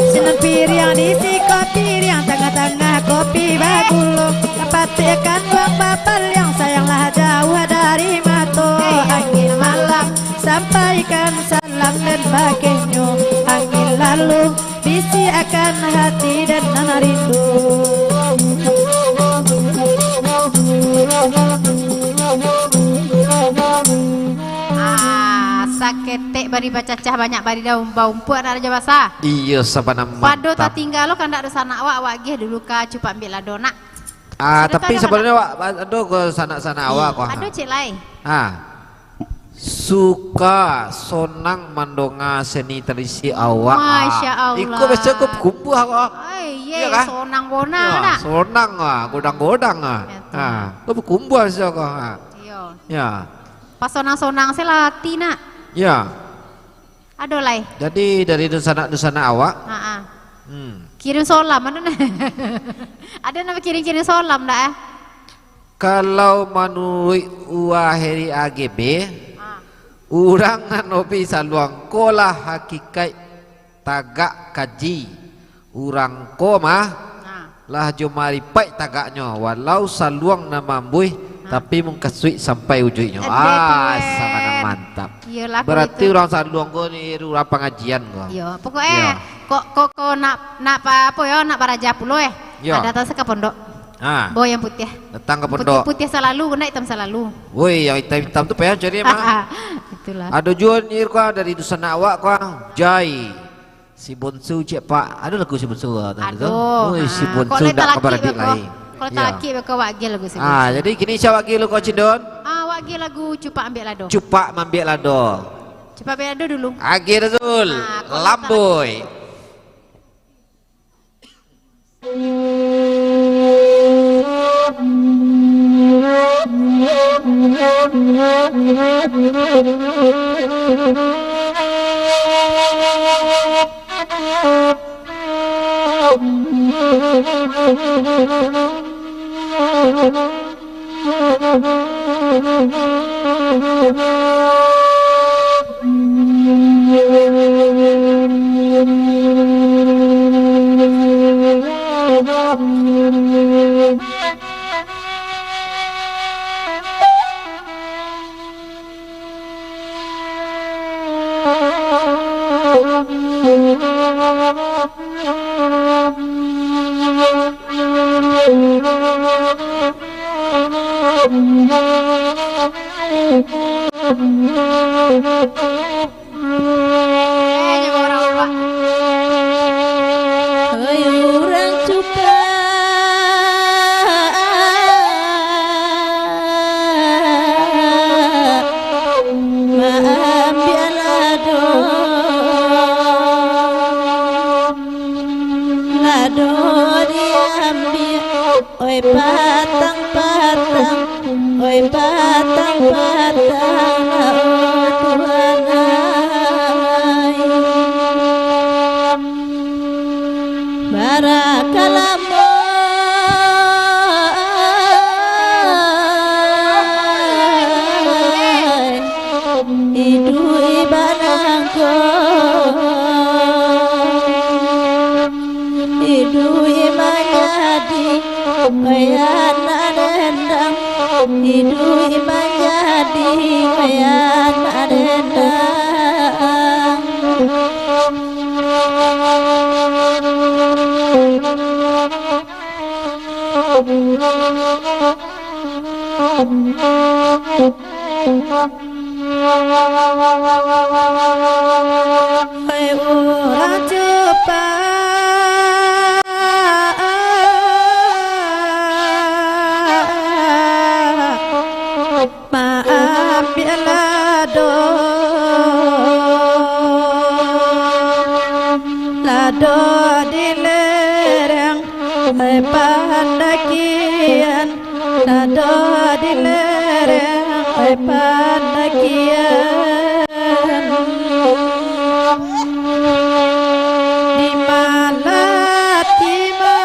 Sinan piriang di siko piriang, tangah-tangah kopi bagulo. Kapatiak kanduang bapaliang, sayanglah jauah dari mato. Angin malam sampaikan salam den bakenyo, angin lalu bisiakan hati den nan rindu. Ah, saketek bari bacacah, banyak bari daun baumpuak, anak rajo basa. Iyo, sabana mantap. Pado tatingga lo kandak dunsanak awak, awak agiah dulu ka Cupak Ambiak Lado, nak. Ah, tapi sabananyo awak ado ko sanak-sanak awak ko. Ado ciek lai. Ah. Suka, sonang mandonga seni tradisi awak. Masya Allah. Iko biaso ko bakumbuah ko. Ai, ye, sonang bonang nak. Sonang ah, godang-godang ah. Ha, ko bakumbuah biaso ko. Ha. Iyo. Ya. Pasonang-sonang se lah ati nak. Ya. Ado lai. Jadi dari dunsanak-dunsanak awak. Ha ah. Hmm. Kirim salam, ado nah. Ado nan bakirim-kirim salam dak, eh? Kalau manuruik Uwa Heri A G B, Ah. urang nan hobi saluang ko lah hakikaik tagak kaji. Urang ko mah Ah. lah jo maripaik tagaknyo, walau saluang nan mambuih, Ah. tapi mukasuik sampai ujuiknyo. Ade tu, Ah, eh. Sangat mantap. Iyolah, Berarti kalau itu urang saluang ko ni urang pangajian ko. Iyo, pokoknyo Iyo. kok, kok, kok nak, nak pa, apo yo, nak baraja pulo, eh. Iyo. Ado datang se ka pondok. Ha. Bawa yang putiah. Datang ka Putiah, pondok. putiah salalu, nak itam salalu. Woi, yang itam-itam tu payah cari mah. Itulah. Ado juo ni ko dari dusun awak ko. Jai. Si Bonsu cek Pak. Ado lagu Si Bonsu ko tadi tu. Ado. Woi, Si Ha, Bonsu kok lai ndak talaki kabarabik beko. lai. Kok lai Iyo. talaki beko wak Gil lagu Si Ah, Bonsu. jadi kini sia wak Gil ko Cindon? Ah, wak Gil lagu Cupak Ambiak Lado. Cupak Mambiak Lado. Cupak Ambiak Lado dulu. Agi Rasul. Ah, kok lai Lamboi. talaki. Oi urang Cupak, maambiak lado, lado diambiak. Oi patang-patang, oi patang-patang, oi Tuhan ai. Barakalamo ai. Iduik banangko, iduik manjadi, oi anak dendang, iduik manjadi, oi anak dendang. Hai urang Cupak, maambiak lado, lado di lereng, hai pandakian. Lado di lereng, oi pandakian. Di Malatima,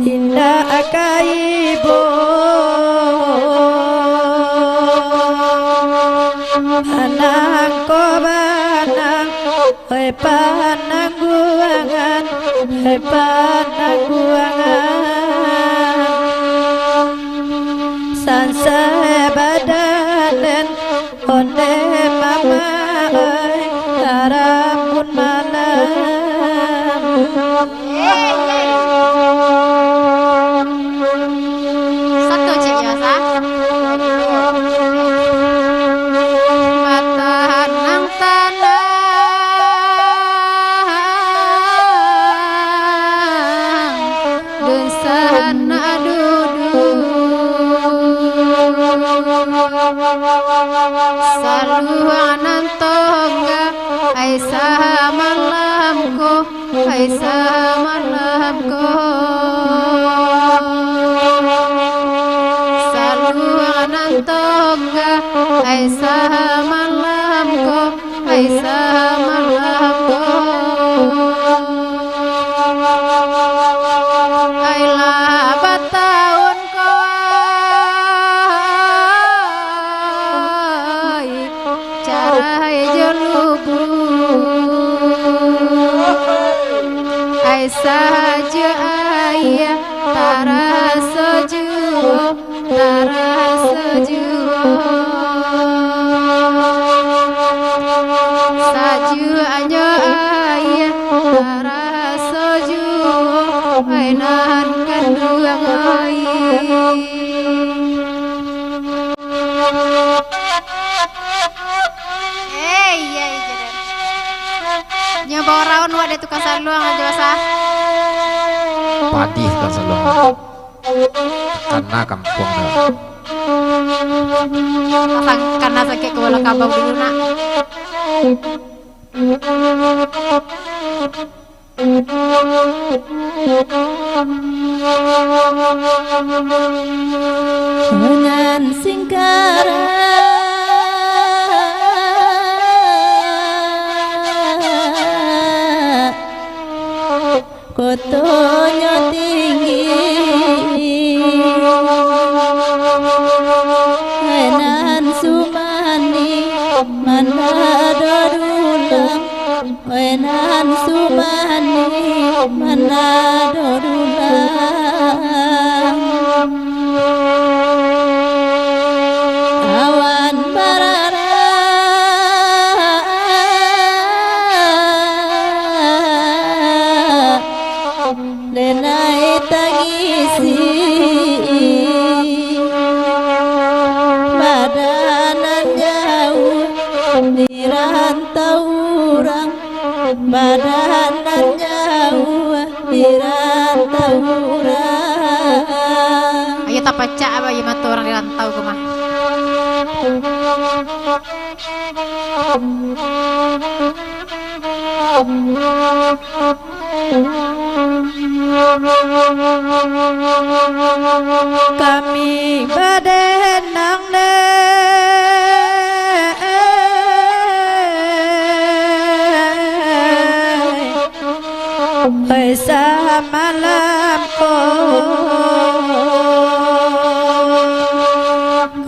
indak ka ibo. Panangko banang, oi panangguangan, oi panangguangan. Sansai badanen, ondeh mama, oi, tarambun malam. Satu cek yo, sa. Batanang tanang, dunsanak dudu. Saluang nan tongga, ai samalam ko. Ai samalam ko, saluang nan tongga, ai samalam Samalam ko, ai lah batahun ko, ai carai jo lubuak, ai sajo aia taraso juo. Taraso juo, sajuaknyo aia, taraso juo, ai nan kanduang ai. Eh, iya, iya, dah. Nyo bawa raun wak dari tukang saluang aja, basah. Padih tukang saluang. Kana kampuang dah. Sang-, kana sakik kepala kabau dulu, nak. Nan singkarak kotonyo tinggi, nan sumani mandado dulang, nan sumani mandado dulang. Awan bararak, denai tangisi, badan nan jauah di rantau urang, badan nan jauah di rantau urang. Ayo tapacak, ayo mato urang di rantau ko mah. Kami badenang dek Oi, samalam ko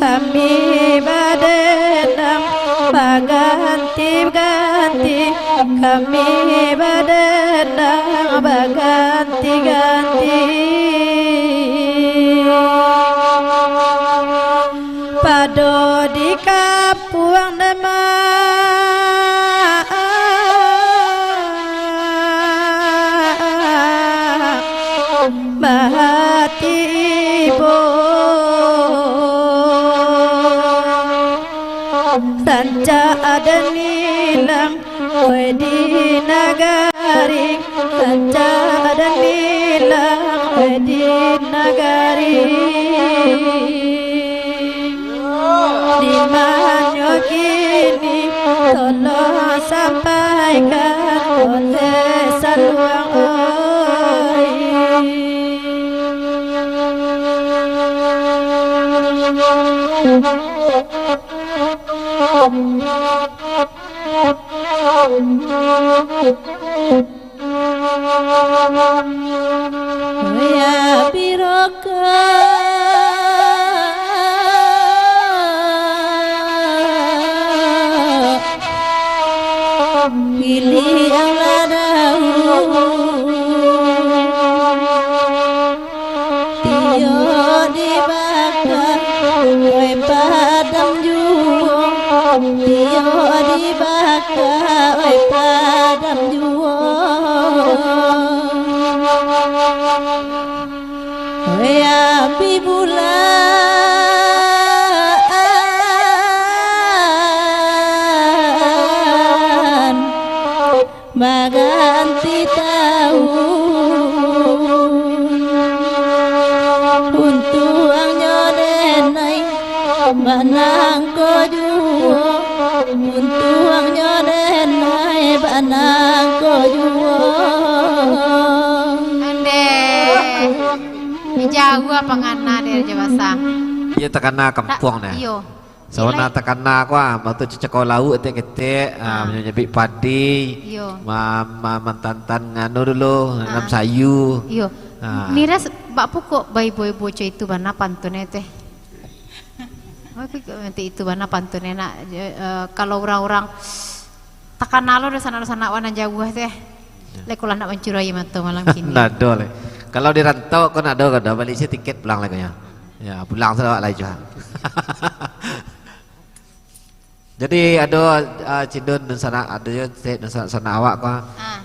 kami badenang baganti-ganti, kami badenang baganti-ganti. Pado di kampuang Demak, bahati ibo. Rancak den ilang, oi, di nagari, rancak den ilang, oi, di nagari. Di manyo kini, tolong sampaikan, ondeh saluang, oi. Wayah biro ka giliang ladau. Tiok dibaka, oi, padam juo. Tiok dibaka, oi, padam juo. Oi, api bulan baganti taun. Untuangnyo denai, bana ko juo. Untuangnyo denai, bana ko juo. Andeh. Jauah pangana dari Raja Basah. Iyo, takana kampuang nah. Iyo. Sawana takana ko, ah, waktu cicako lauak ketek-ketek, ah, ah, manyabik padi, iyo, ma-, ma-, mantantan nganu dulu, ah, nanam sayu. Iyo. Ah. Miras, bak pokok baibo-ibo co itu bana pantunnyo teh. Oke, nanti itu bana pantunnyo nak, eh, kalau urang-urang takana lo dunsanak-dunsanak awak nan jauah teh. Lai ko lah nak mancurai mato malam kini. Ndak ado lai. Kalau di rantau ko ndak ado, kada bali isi tiket pulang lai ko nyo. Ya, pulang sudah awak lai jua. Jadi ado, ah, Cindun dunsanak, ado yo cek dunsanak-sanak awak ko. Ah.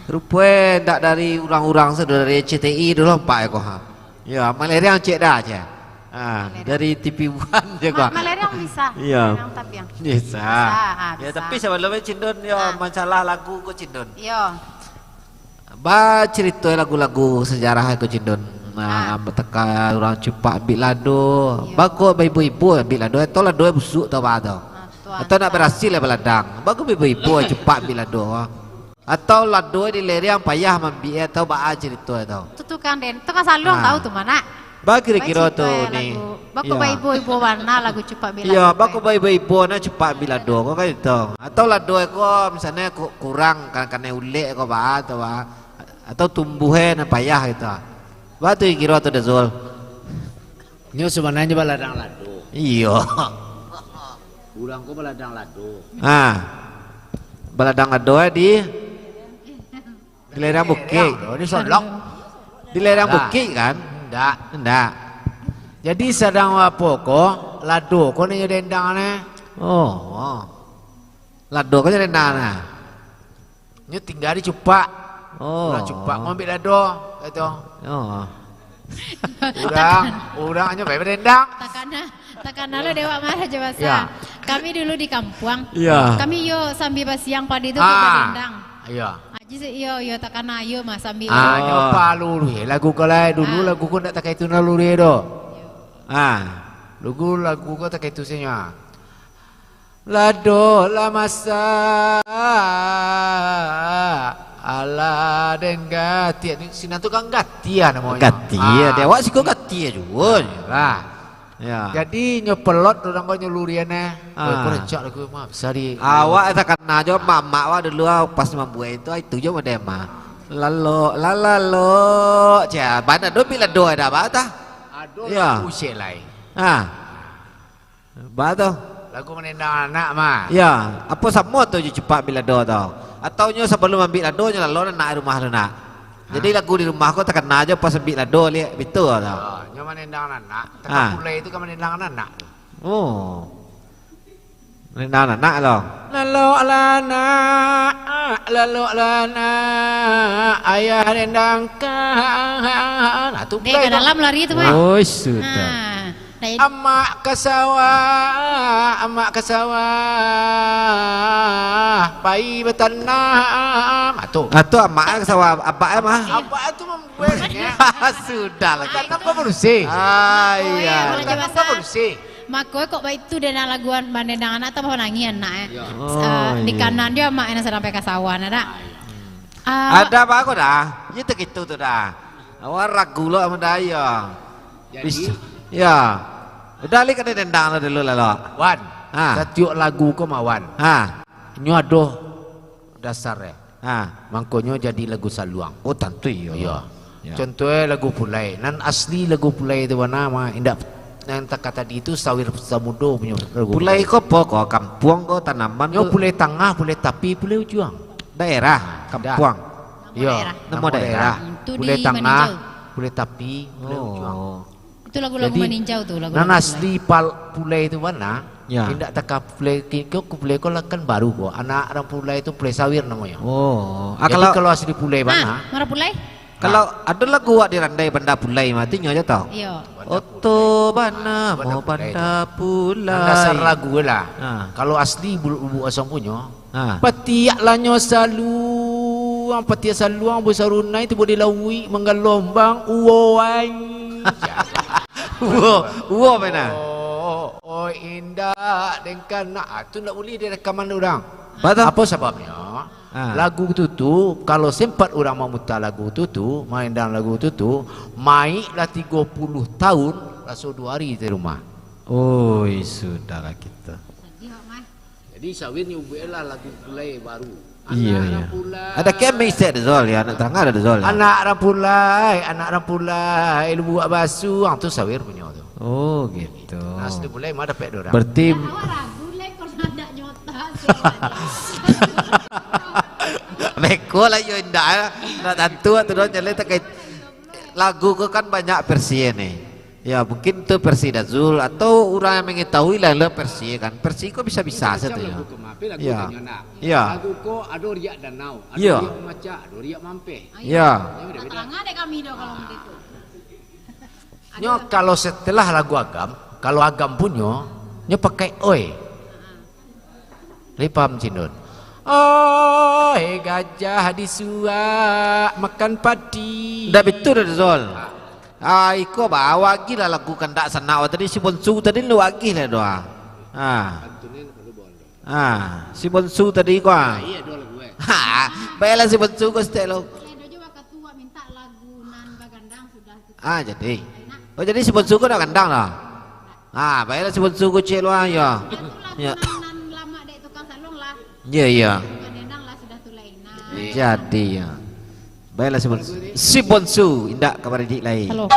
Rupo e ndak dari urang-urang sado, dari C T I dulu nampak e ko ha. Ya, maleriang cek dah cek. Ah, maleriang. Dari T V One je ko. Ma-, maleriang bisa. Iya. Maleriang tabiang. Bisa. Bisa, ah, ya, bisa. Tapi sabalum e Cindun yo, ah, masalah lagu ko Cindun. Iyo. Bacarito lagu-lagu sejarah ko Cindun. Nah, ah, bataka urang cupak ambiak lado. Iyo. Bako baibo-ibo ambiak lado, atau lado busuak tau ba tau. Ah, tu. Atau ndak barasil lah baladang. Bako baibo-ibo cupak ambiak lado. Atau lado di lereng payah mambiak, atau baa carito tau. Tu tukang den, tukang saluang, ah, tau tu mah nak. Ba kiro-kiro tu ni. Bako baibo-ibo bana lagu cupak ambiak lado. Iyo, bako baibo-ibo nah cupak ambiak lado ko kan itu. Atau lado ko misalnyo ku-, kurang kan, kanai ulek ko ba atau ba, atau tumbuh e nan payah gitu. Ba tu kiro tu dah Zul. Nyo sabananyo baladang lado. Iyo. Urang ko baladang lado. Ha. Baladang lado e di Di lereng bukik. Di lereng tu, di Solok. Di lereng bukik kan? Ndak. Ndak. Jadi sadang apo ko, lado ko nyo dendang ne. Oh, oh. Lado ko nyo dendang ne. Nyo tingga di cupak. Oh. Urang cupak ngambiak lado, kato. Oh. Urang, urang nyo pai badendang. Takana, takana lo dewak marah je basa. Ya. Kami dulu di kampuang. Ya. Kami yo sambil basiang padi tu, ah, badendang. Iya. Aji se-, iyo, iyo, takana iyo mah sambil. Ah, nyo pa lurih lagu ko lai. Dulu lagu ko ndak takaitu nan lurih doh. Ah. Lagu, lagu ko takaitu sajo. Lado lah masak, alah den gatiah. Sinan tu kan gatiah namonyo. Gatiah, ah, dek awak siko gatiah juo. Lah. Ya. Jadi nyo pelot urang ko nyo lurian eh. Ah. Weh, ko rancak lagu mah, bisa di. Awak takana jo mamak awak dulu ah, pas mambuek itu, itu jo model mah. Lalo, lalalo, cia, bana do bila do ada ba tah. Ado lagu cek lai. Ah. Ba tu. Lagu manendang anak mah. Ya, apo samo tu jo cupak ambiak lado tu? Atau nyo sabalum ambiak lado nyo lalo anak rumah tu nak. Jadi lagu di rumah ko takana jo pas ambiak lado liak bitu tu. Oh, nyo manendang anak. Takah pulai tu kan manendang anak tu. Oh. Manendang anak lo. Lalok lah nak, lalok lah nak, ayah dendangkan. Nah, tu pulai tu. Dalam lari tu mah. Oh, sudah. Nah. Amak ka sawah, amak ka sawah, pai batanam. Ah, tu. Ah, tu amak ka sawah, abak e mah. Abak tu mambueknyo. Sudahlah. Tanam ko manusia. Ah, iyo. Tanam ko manusia. Mako kok baitu dek nan laguan manendang anak tu manangih anak e. Iyo. Di kanan dio amak e nan sadang pai ka sawah, nah dak? Ah. Ada apo ko dah? Iyo tu gitu tu dah. Awak ragu lo amak dah iyo. Jadi? Bis-, ya. Udah, Lik, kada dendang lah dulu lah, lo. Wan, ha. Satiok lagu ko mah, Wan. Ha. Nyo ado dasar e. Ha. Mangkonyo jadi lagu saluang. Oh, tantu iyo. Iyo. Ya. Contoh e lagu Pulai. Nan asli lagu Pulai tu bana mah, indak nan taka tadi tu Sawir Samudo punyo lagu Pulai. Pulai ko apo ko? Kampuang ko, tanaman ko? Nyo Pulai Tangah, Pulai Tapi, Pulai Ujuang. Daerah, kampuang. Iyo, namo daerah. Namo daerah. Hmm, tu Pulai Tangah, Maninjau. Pulai Tapi, Pulai Ujuang. Oh. Itu lagu-lagu Maninjau tu, lagu-lagu Pulai. Jadi, nan asli pal-, Pulai tu bana, ya, indak taka Pulai ki-, ko, ko Pulai ko lah kan baru ko. Anak urang Pulai tu Pulai Sawir namonyo. Oh. Ah, jadi kalau, kalau asli Pulai bana. Ah, Muara Pulai? Kalau ado lagu awak di Randai Banda Pulai mah, tu nyo aja tau. Iyo. Oto bana mo Banda Pulai. Nan dasar lagu lah. Ha. Kalau asli Lubuk Asam punyo, ha. Patiak lah nyo saluang, patiak saluang basarunai tibo di lauik manggalombang, uoi. Uo, uo bana. Oh, oh, indak, dengkan nak. Ah, tu ndak buliah direkaman urang. Batua. Apo sababnyo? Ha. Lagu tu tu, kalau sempat urang mamuta lagu tu tu, maendang lagu tu tu, maiklah tigo puluah taun, raso duo ari di rumah. Oi, sudahlah kito. Di Sawir nyo bueklah lagu Pulai Baru. Iyo, Anak iyo. Rampulai. Ado kemik sek, Dek Zol, yo, nak tarang ado, Dek Zol, yo. Anak rampulai, anak rampulai, lubuak basuang, tu Sawir punyo tu. Oh, gitu. Nah, sudah mulai mah dapek dua orang. Berarti Lah, awak ragu, Lek, kalau ndak nyota, suaranya. Beko lah, yo, indak, yo. Ndak tantu, tu, doh, nyalai takai. Lagu ko kan banyak versi ni. Ya, mungkin tu versi Dazul atau urang yang mengetahui lah, lah versi kan. Versi ko bisa-bisa Macam-macam saja. Lagu ko mah, tapi lagu Ya. Tanyo nak. Ya. Lagu ko ado riak danau, ado Ya. Riak mamacah, ado riak mampeh. Ya. Ayo, beda-beda. Tangan dek kami doh kalau begitu. Nyo kalau setelah lagu Agam, kalau Agam punyo, nyo pakai oi. Lai paham, Cindun? Oi, gajah disuak makan padi. Ndak betul, Dek Zol. Ah, iko ba, awak agih lah lagu kandak sanak awak tadi, si Bonsu tadi lu agih lah doa. Ah. Ah, si Bonsu tadi ko, ah. Ha, baiklah si Bonsu ko setek lo. Ah, jadi. Oh, jadi si Bonsu ko nak kandang lah. Ah, baiklah si Bonsu ko cek lo, ah, ya. Ya. Ya, ya. Jadi, ya. Baiklah si Bonsu. Si Bonsu, indak ka baradik lai. Halo.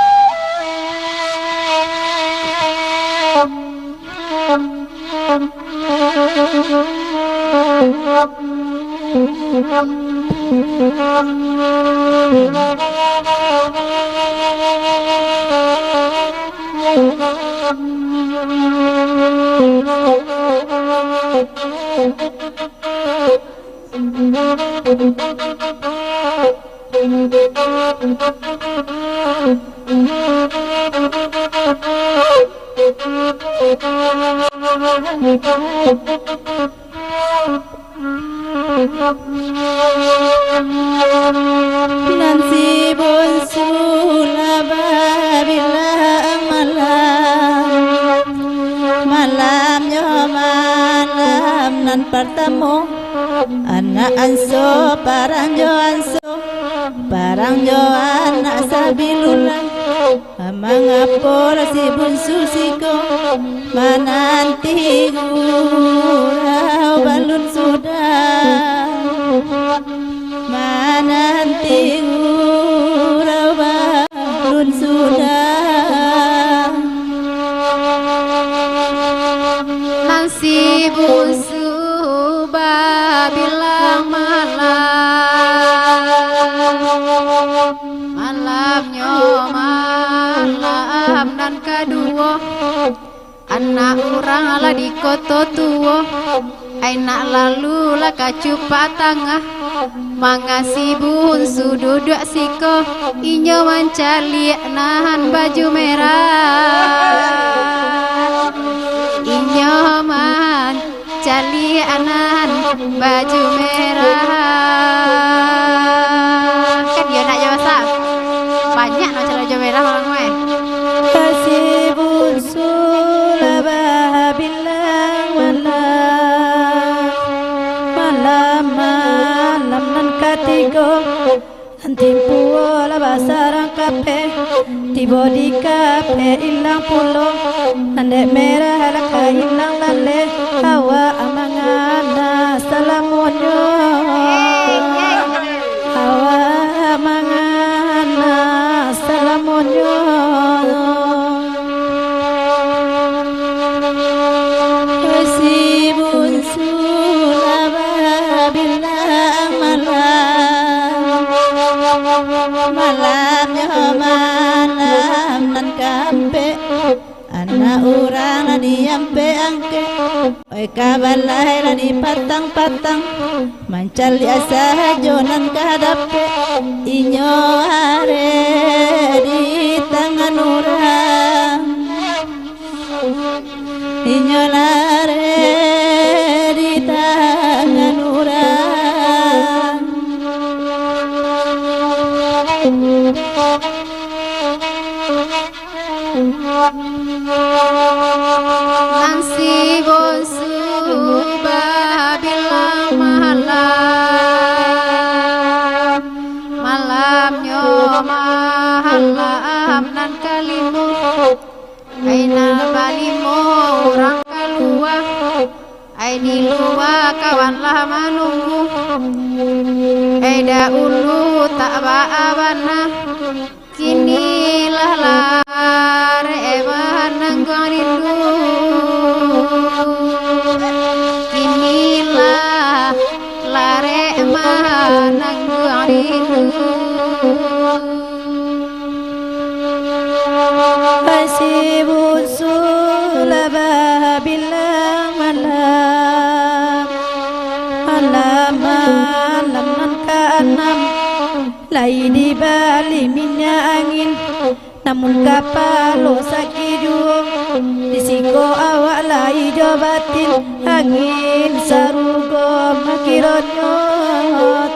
Nan si Bonsu lah babilang malam, malamnyo malam nan partamo, anak anso parang jo anso, parang jo anak Sabilullah. Mangapo lah si Bonsu siko mananti gurau balun sudah, mananti gurau balun sudah. Nan si Bonsu babilang malam, malamnyo malam nan kaduo, anak urang lah di koto tuo, ai nak lalu lah ka cupak tangah. Manga si Bonsu duduak siko, inyo mancaliak nan baju merah. Inyo mancaliak nan baju merah. Kan iyo nak jo masak. Banyak nan mancaliak baju merah malam ko, eh. Si Bonsu lah babilang malam, malam, malam nan katigo. Nan timpuo lah basarang kapeh, tibo di kapeh ilang pulo. Nan dek merah lah ka ilang laleh, awak mangana salamonyo. Awak mangana salamonyo. Si Bonsu lah babilang malam, malamnyo malam nan kaampek, anak urang lah diampek-angkek. Oi, ka balai lah dipatang-patang, mancaliak sajo nan ka dapek. Inyo areh di tangan urang, inyo lareh di tangan urang. Nan si Bonsu babilang malam, malamnyo malam nan kalimo. Di lua kawan lah manunggu. Eh, dahulu tak baa bana. Kini lah larek manangguang rindu. Kini lah larek manangguang rindu. Basi bunsu lah babilang malam. Malam, malam nan kaanam, lai dibali minyak angin. Namun kapalo sakik juo, di siko awak lai jo batin. Angin sarugo makironyo,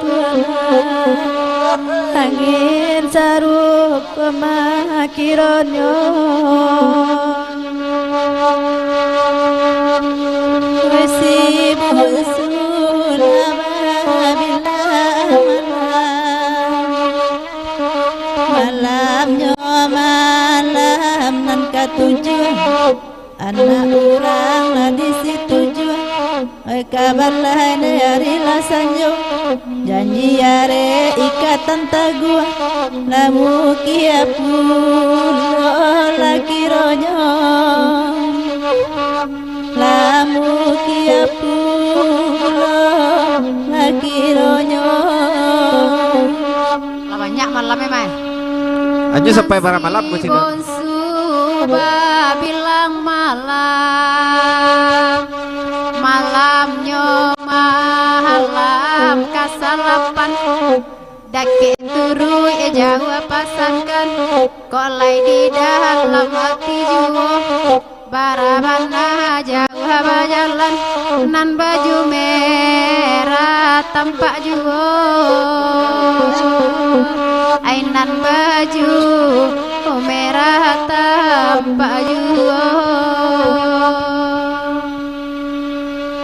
Tuhan. Angin sarugo makironyo. Basi bunsu lah babilang malam. Malamnyo malam nan katujuah, anak urang lah disitujuah. Oi, ka balai ni ari lah sanjo, janji arek ikatan taguah. Lah mukia pulo lah kironyo. Lah mukia pulo lah kironyo. Lah banyak malam, eh, Mai? Anjo sampai bara malam ko siko? Bunsu babilang malam, malamnyo malam kasalapan. Dakek turuik jauah pasankan, kok lai di dalam hati juo. Bara bana jauah bajalan, nan baju merah tampak juo. Ai, nan baju merah tampak juo.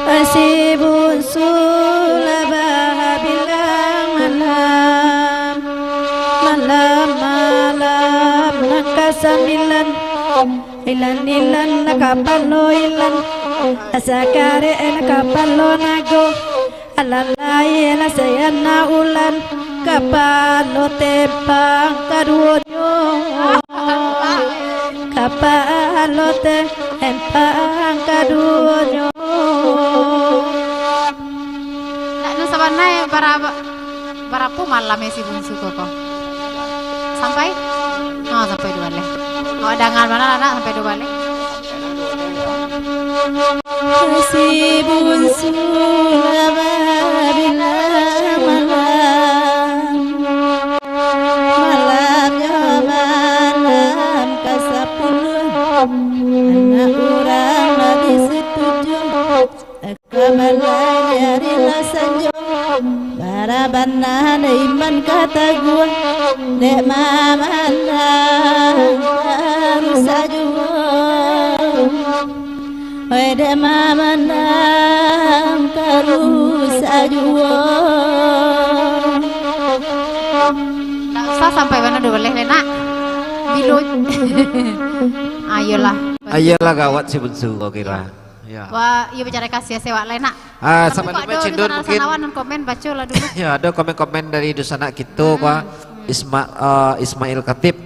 Basi bunsu lah babilang malam. Malam, malam nan kasambilan. Ilan, ilan, lah kapalo ilan. Asa karek, lah kapalo nago. Alalai, lah sayana ulan. Kapalo tempang kaduonyo. Kapalo tempang kaduonyo. Nak nu sabanai bara-, barapo malam si bunsu ko, ko? Sampai? Oh, sampai duo baleh. Awak dangan bana lah, nak, sampai duo baleh. Si bunsu lah babilang malam. Malamnyo malam kasapuluah, anak urang lah disitujuah. Ka balai ari lah sanjo, bara bana iman ka taguah, dek mamandang ka rusak juo. Oi, dek mamandang ka rusak juo. Ndak usah sampai bana duo baleh lai, nak. Bilo. Ayolah. Ayolah, gawat si bunsu, kau kira. Ya. Wah, iyo, bacarai kasiah se awak lai, nak. Ah, tapi sampai kok ado Cindon, dunsanak mungkin. Sanawan nan komen, bacolah dulu. Ya, ado komen-komen dari dunsanak kito, hmm, Pak. Hmm. Isma-, eh, Ismail Khatib.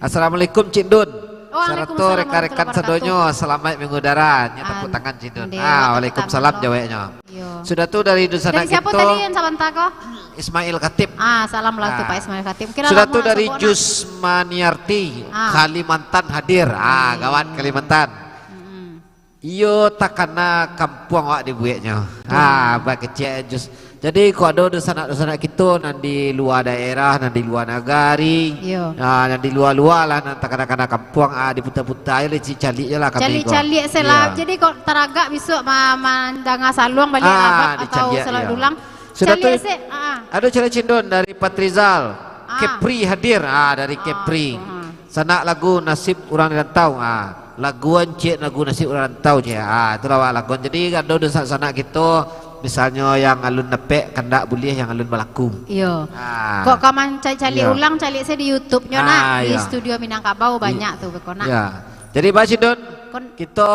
"Assalamualaikum, Cindon. Waalaikumsalam warahmatullahi wabarakatuh. Sarato rekan-rekan sadonyo, salamaik minggu dara." Nyo tepuk tangan, Cindon. An-, ah, waalaikumsalam, jaweknyo. Iyo. Sudah tu dari dunsanak kito. Dari siapa tadi yang sabanta ko? Ismail Khatib. Ah, salam lah tu, ah, Pak Ismail Khatib. Mungkin sudah tu dari Jusmaniarti, ah, Kalimantan hadir. Ah, hmm, gawat Kalimantan. Mm-mm. Iyo, takana kampuang awak dibueknyo. Betul. Ha, bakecek jus. Jadi, kok ado dunsanak-dunsanak kito nan di lua daerah, nan di lua nagari, iyo, ha, nan di lua-lua lah, nan takana-kana kampuang, ha, diputa-puta aja lah, caliak-caliak je lah kami ko. Caliak-caliak se lah. Iyo. Jadi, kok taragak bisuak ma-, mandanga saluang baliak, ha, Rabak atau dicaliak, Selat, iyo. Dulang. Sudah tu, caliak se, ha. Ado caliak Cindon dari Patrizal. Ah. Kepri hadir. Ah, dari, ah, Kepri. Ah. Sanak lagu Nasib Urang di Rantau. Ah, laguan ciek lagu Nasib Urang Rantau ciek. Ah, itulah awak laguan. Jadi, ado dunsanak-sanak kito, misalnyo yang alun dapek, kandak buliah yang alun balaku. Iyo. Ah. Kok ka mancaliak, iyo, ulang, caliak se di YouTube-nyo, ah, nak. Di, iyo, Studio Minangkabau banyak tu, beko, nak. Iyo. Jadi, baa, Cindon? Kon- Kito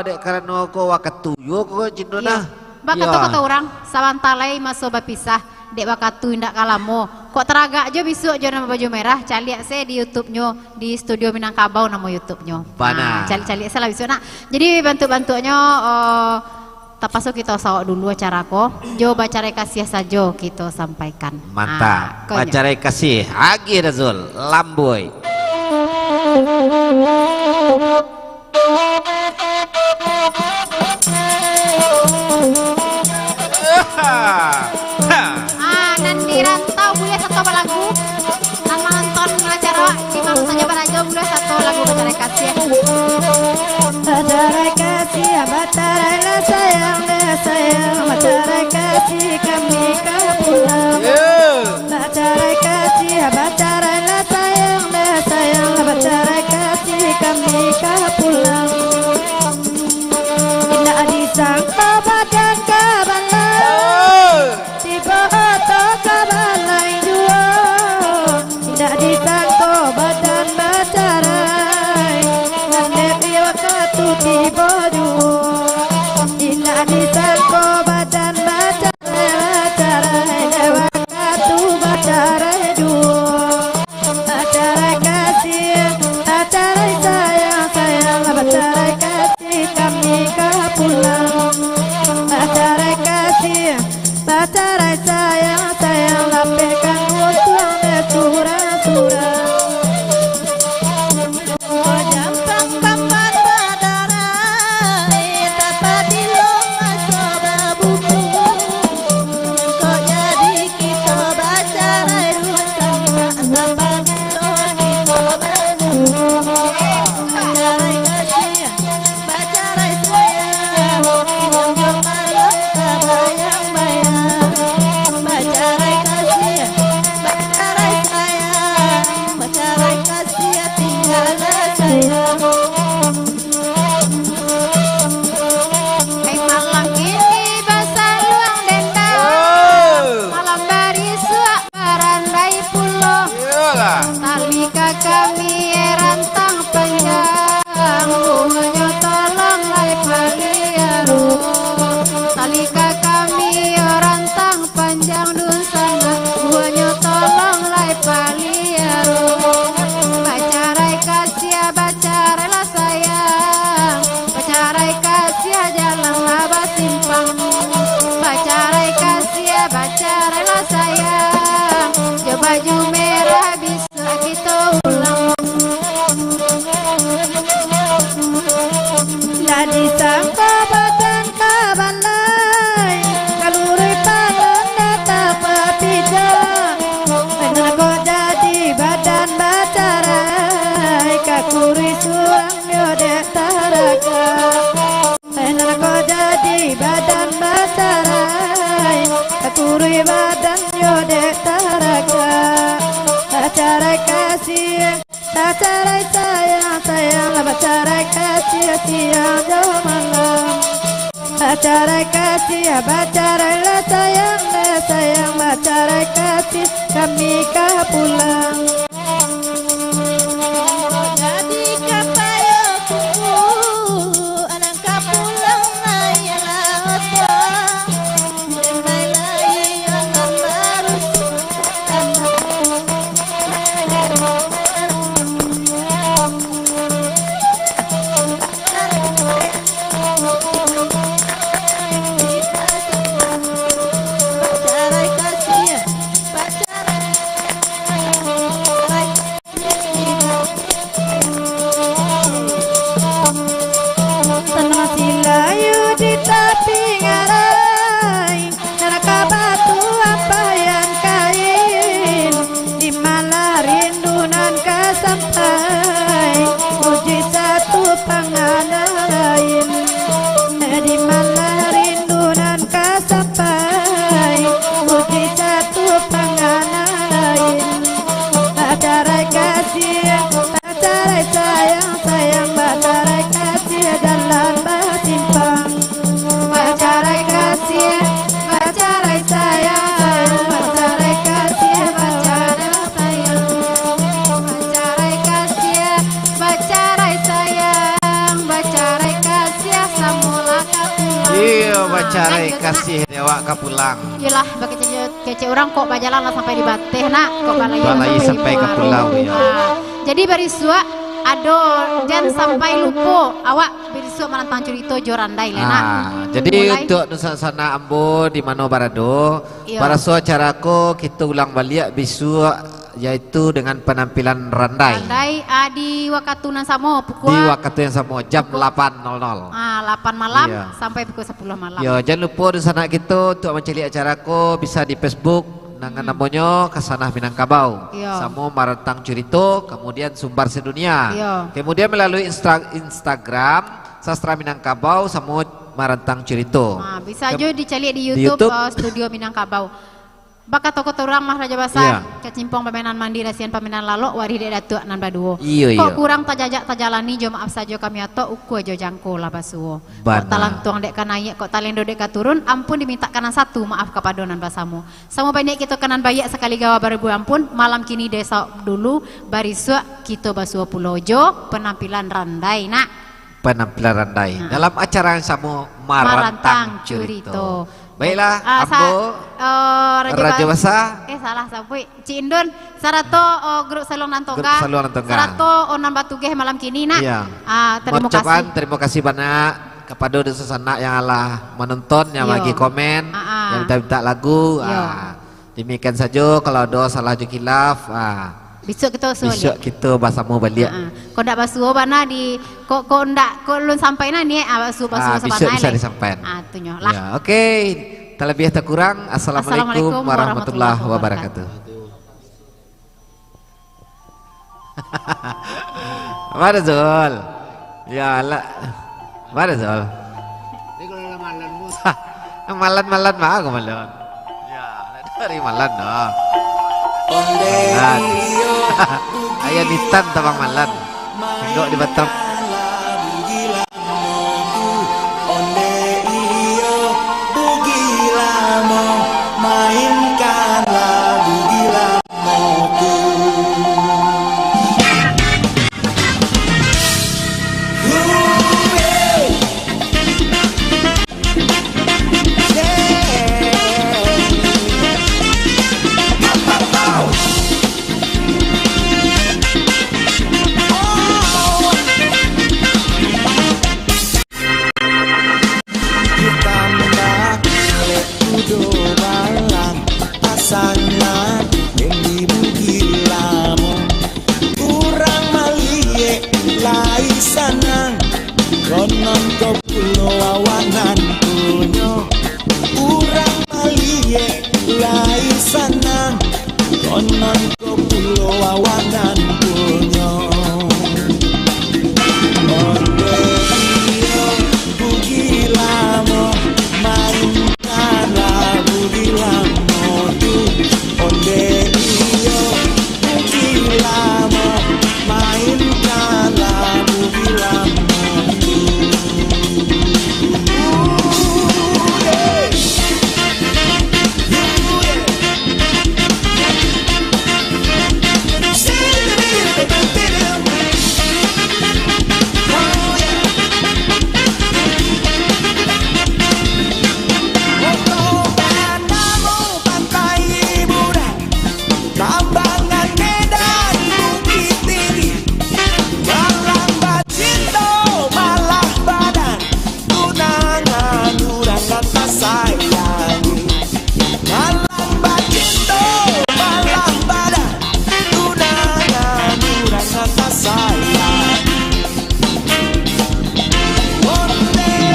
dek karano ko wakatu juo ko, Cin Dona. Iyo. Bak kato-kato urang, sabanta lai maso bapisah, dek wakatu indak ka lamo. Kok taragak jo bisuak jo nan babaju merah, caliak se di YouTube-nyo, di Studio Minangkabau namo YouTube-nyo. Bana. Ah, caliak-caliak se lah bisuak nak. Jadi bantuak-bantuaknyo, oh, tapaso kito sawok dulu acara ko, jo Bacarai Kasiah sajo kito sampaikan. Mantap. Ah, konyo. Bacarai Kasiah, Agi Razul, Lamboi. Ah, nan di rantau buliah sato balagu, nan manonton acara di ma sajo barajo buliah sato lagu Bacarai Kasiah. Bacarai kasiah, bacarailah sayang, deh sayang, bacarai kasiah kami ka pulang. Yo. Bacarai kasiah, bacarailah sayang, deh sayang, bacarai kasiah kami ka pulang. Indak disangko badan ka balai, oh, tibo oto ka balai juo. Indak disangko badan bacarai, nan dek wakatu tibo juo. Indak disangko badan bacarai, bacarai, dek wakatu bacarai juo. Bacarai kasiah, bacarai sayang, sayang, bacarai kasiah kami ka pulang. Bacarai kasiah, bacarai sayang, sayang, lapehkan untuang dek surang-surang. Jampang kamban badarai, tapatilo maso babuku. Kok jadi kito bacarai duo sanak, tapatilo kito babuku. Bacarai kasiah, bacarai sayang, siang jo malam tabayang-bayang. Bacarai kasiah, bacarai sayang, bacarai kasiah, tinggalah sayang. Hai malam kini basaluang dendam, oh, malam barisuak barandai pulo. Iyolah. Tali ka kami rantang panjang, buhonyo tolong lai paliaro. Tali ka kami rantang panjang dunsanak, buhonyo tolong lai paliaro. Bacarai kasiah, bacarailah sayang, bacarai kasiah jalan lah basimpang. Bacarai kasiah, bacarailah sayang, jo baju merah bisuak kito ulang. Ndak disangko badan ka balai, kaluri palan ndak tapapijak. Nan kok jadi badan bacarai, ka kurui surang yo dek taragak. Nan kok jadi badan bacarai, ka kurui badan yo dek taragak. Bacarai kasiah, bacarai sayang, sayang lah bacarai kasiah siang jo malam. Bacarai kasiah, bacarailah sayang, lah sayang, bacarai kasiah kami ka pulang. Jadi ka payo kuku, anak ka pulang, ayolah oto. Tarik kasih di awak ka pulang. Iyolah, bakecek-kecek urang kok bajalan lah sampai di Bateh, nak. Kok balai sampai ka pulau, yo. Ah, jadi barisuak ado, jan sampai lupo, awak barisuak manantang curito jo randai lah, nak. Ah, jadi untuak dunsanak-sanak ambo di mano barado, iyo, baraso acara ko kito ulang baliak bisuak, yaitu dengan penampilan randai. Randai, ah, di wakatu nan samo, pukua, di wakatu yang samo, jam pukua lapan nol nol. Ah, lapan malam, iyo, sampai pukua sapuluh malam. Yo, jan lupo dunsanak kito untuak mancaliak acara ko bisa di Facebook, nan, hmm, namonyo Kasanah Minangkabau. Iyo. Samo Marantang Curito, kemudian Sumbar Sedunia. Iyo. Kemudian melalui Instra-, Instagram, Sastra Minangkabau samo Marantang Curito. Ah, bisa jo dicaliak di YouTube, YouTube. Eh, Studio Minangkabau. Bakato-kato urang mah, Rajo Basa, iyo, kacimpong pamainan mandi, rasian pamainan lalok, warih dek datuak nan baduo. Iyo, kok iyo, kurang tajajak tajalani, jo maaf sajo kami atok, ukua jo jangko lah basuo. Kok bana, talantuang dek ka naiak, kok talendo dek ka turun, ampun dimintak ka nan satu, maaf kapado nan basamo. Samo baniaik kito ka nan baiak, sakali gawa baribu ampun, malam kini desa dulu, barisuak kito basuo pulo jo penampilan randai, nak. Penampilan randai. Ha. Dalam acara yang samo, Marantang Marantang Curito. Curito. Baiklah, ah, sa-, ambo, eh, Rajo Rajo Ba-, Basa. Eh, salah sabuik. Cik Indun, sarato, oh, grup Saluang Nan Tongga. Grup Saluang Nan Tongga. Sarato, oh, nan batugeh malam kini, nak. Iya. Ah, terima kasih. Mangucapkan terima kasih banyak kepada dunsanak-sanak yang alah manonton, yang, iyo, bagi komen, ah, ah, yang minta-minta lagu. Iyo. Ah, demikian sajo, kalau ado salah jo khilaf, ah, bisuak kito basuo bisuak baliak. Kito basamo baliak. Ah, ah. Kok ndak basuo bana di, kok, kok ndak, kok lun sampai nah ni, ah, basuo, basuo. Ah, bisuak sabanai bisa lai disampaian. Ah, tu nyo lah. Ya, oke. Talabiah takurang, assalamualaikum warahmatullahi wabarakatuh. Mana Zul? Ya Allah. Mana Zul? Ini kalau ada malam, Bos. Malan-malan mah aku malan. Ya, dari malan dah. Malan. Ayah Nitan tabang malan. Tengok di Batam. Onde iyo, bugi lamo, mainkanlah bugi lamoku. Hurray! Yeah! Pow, pow, pow! Ditambah lek kudo balang, pasangan yang di Bugilamo. Urang maliek lai sanang, konon ko pulo awanan punyo. Urang maliek lai sanang, konon ko pulo awanan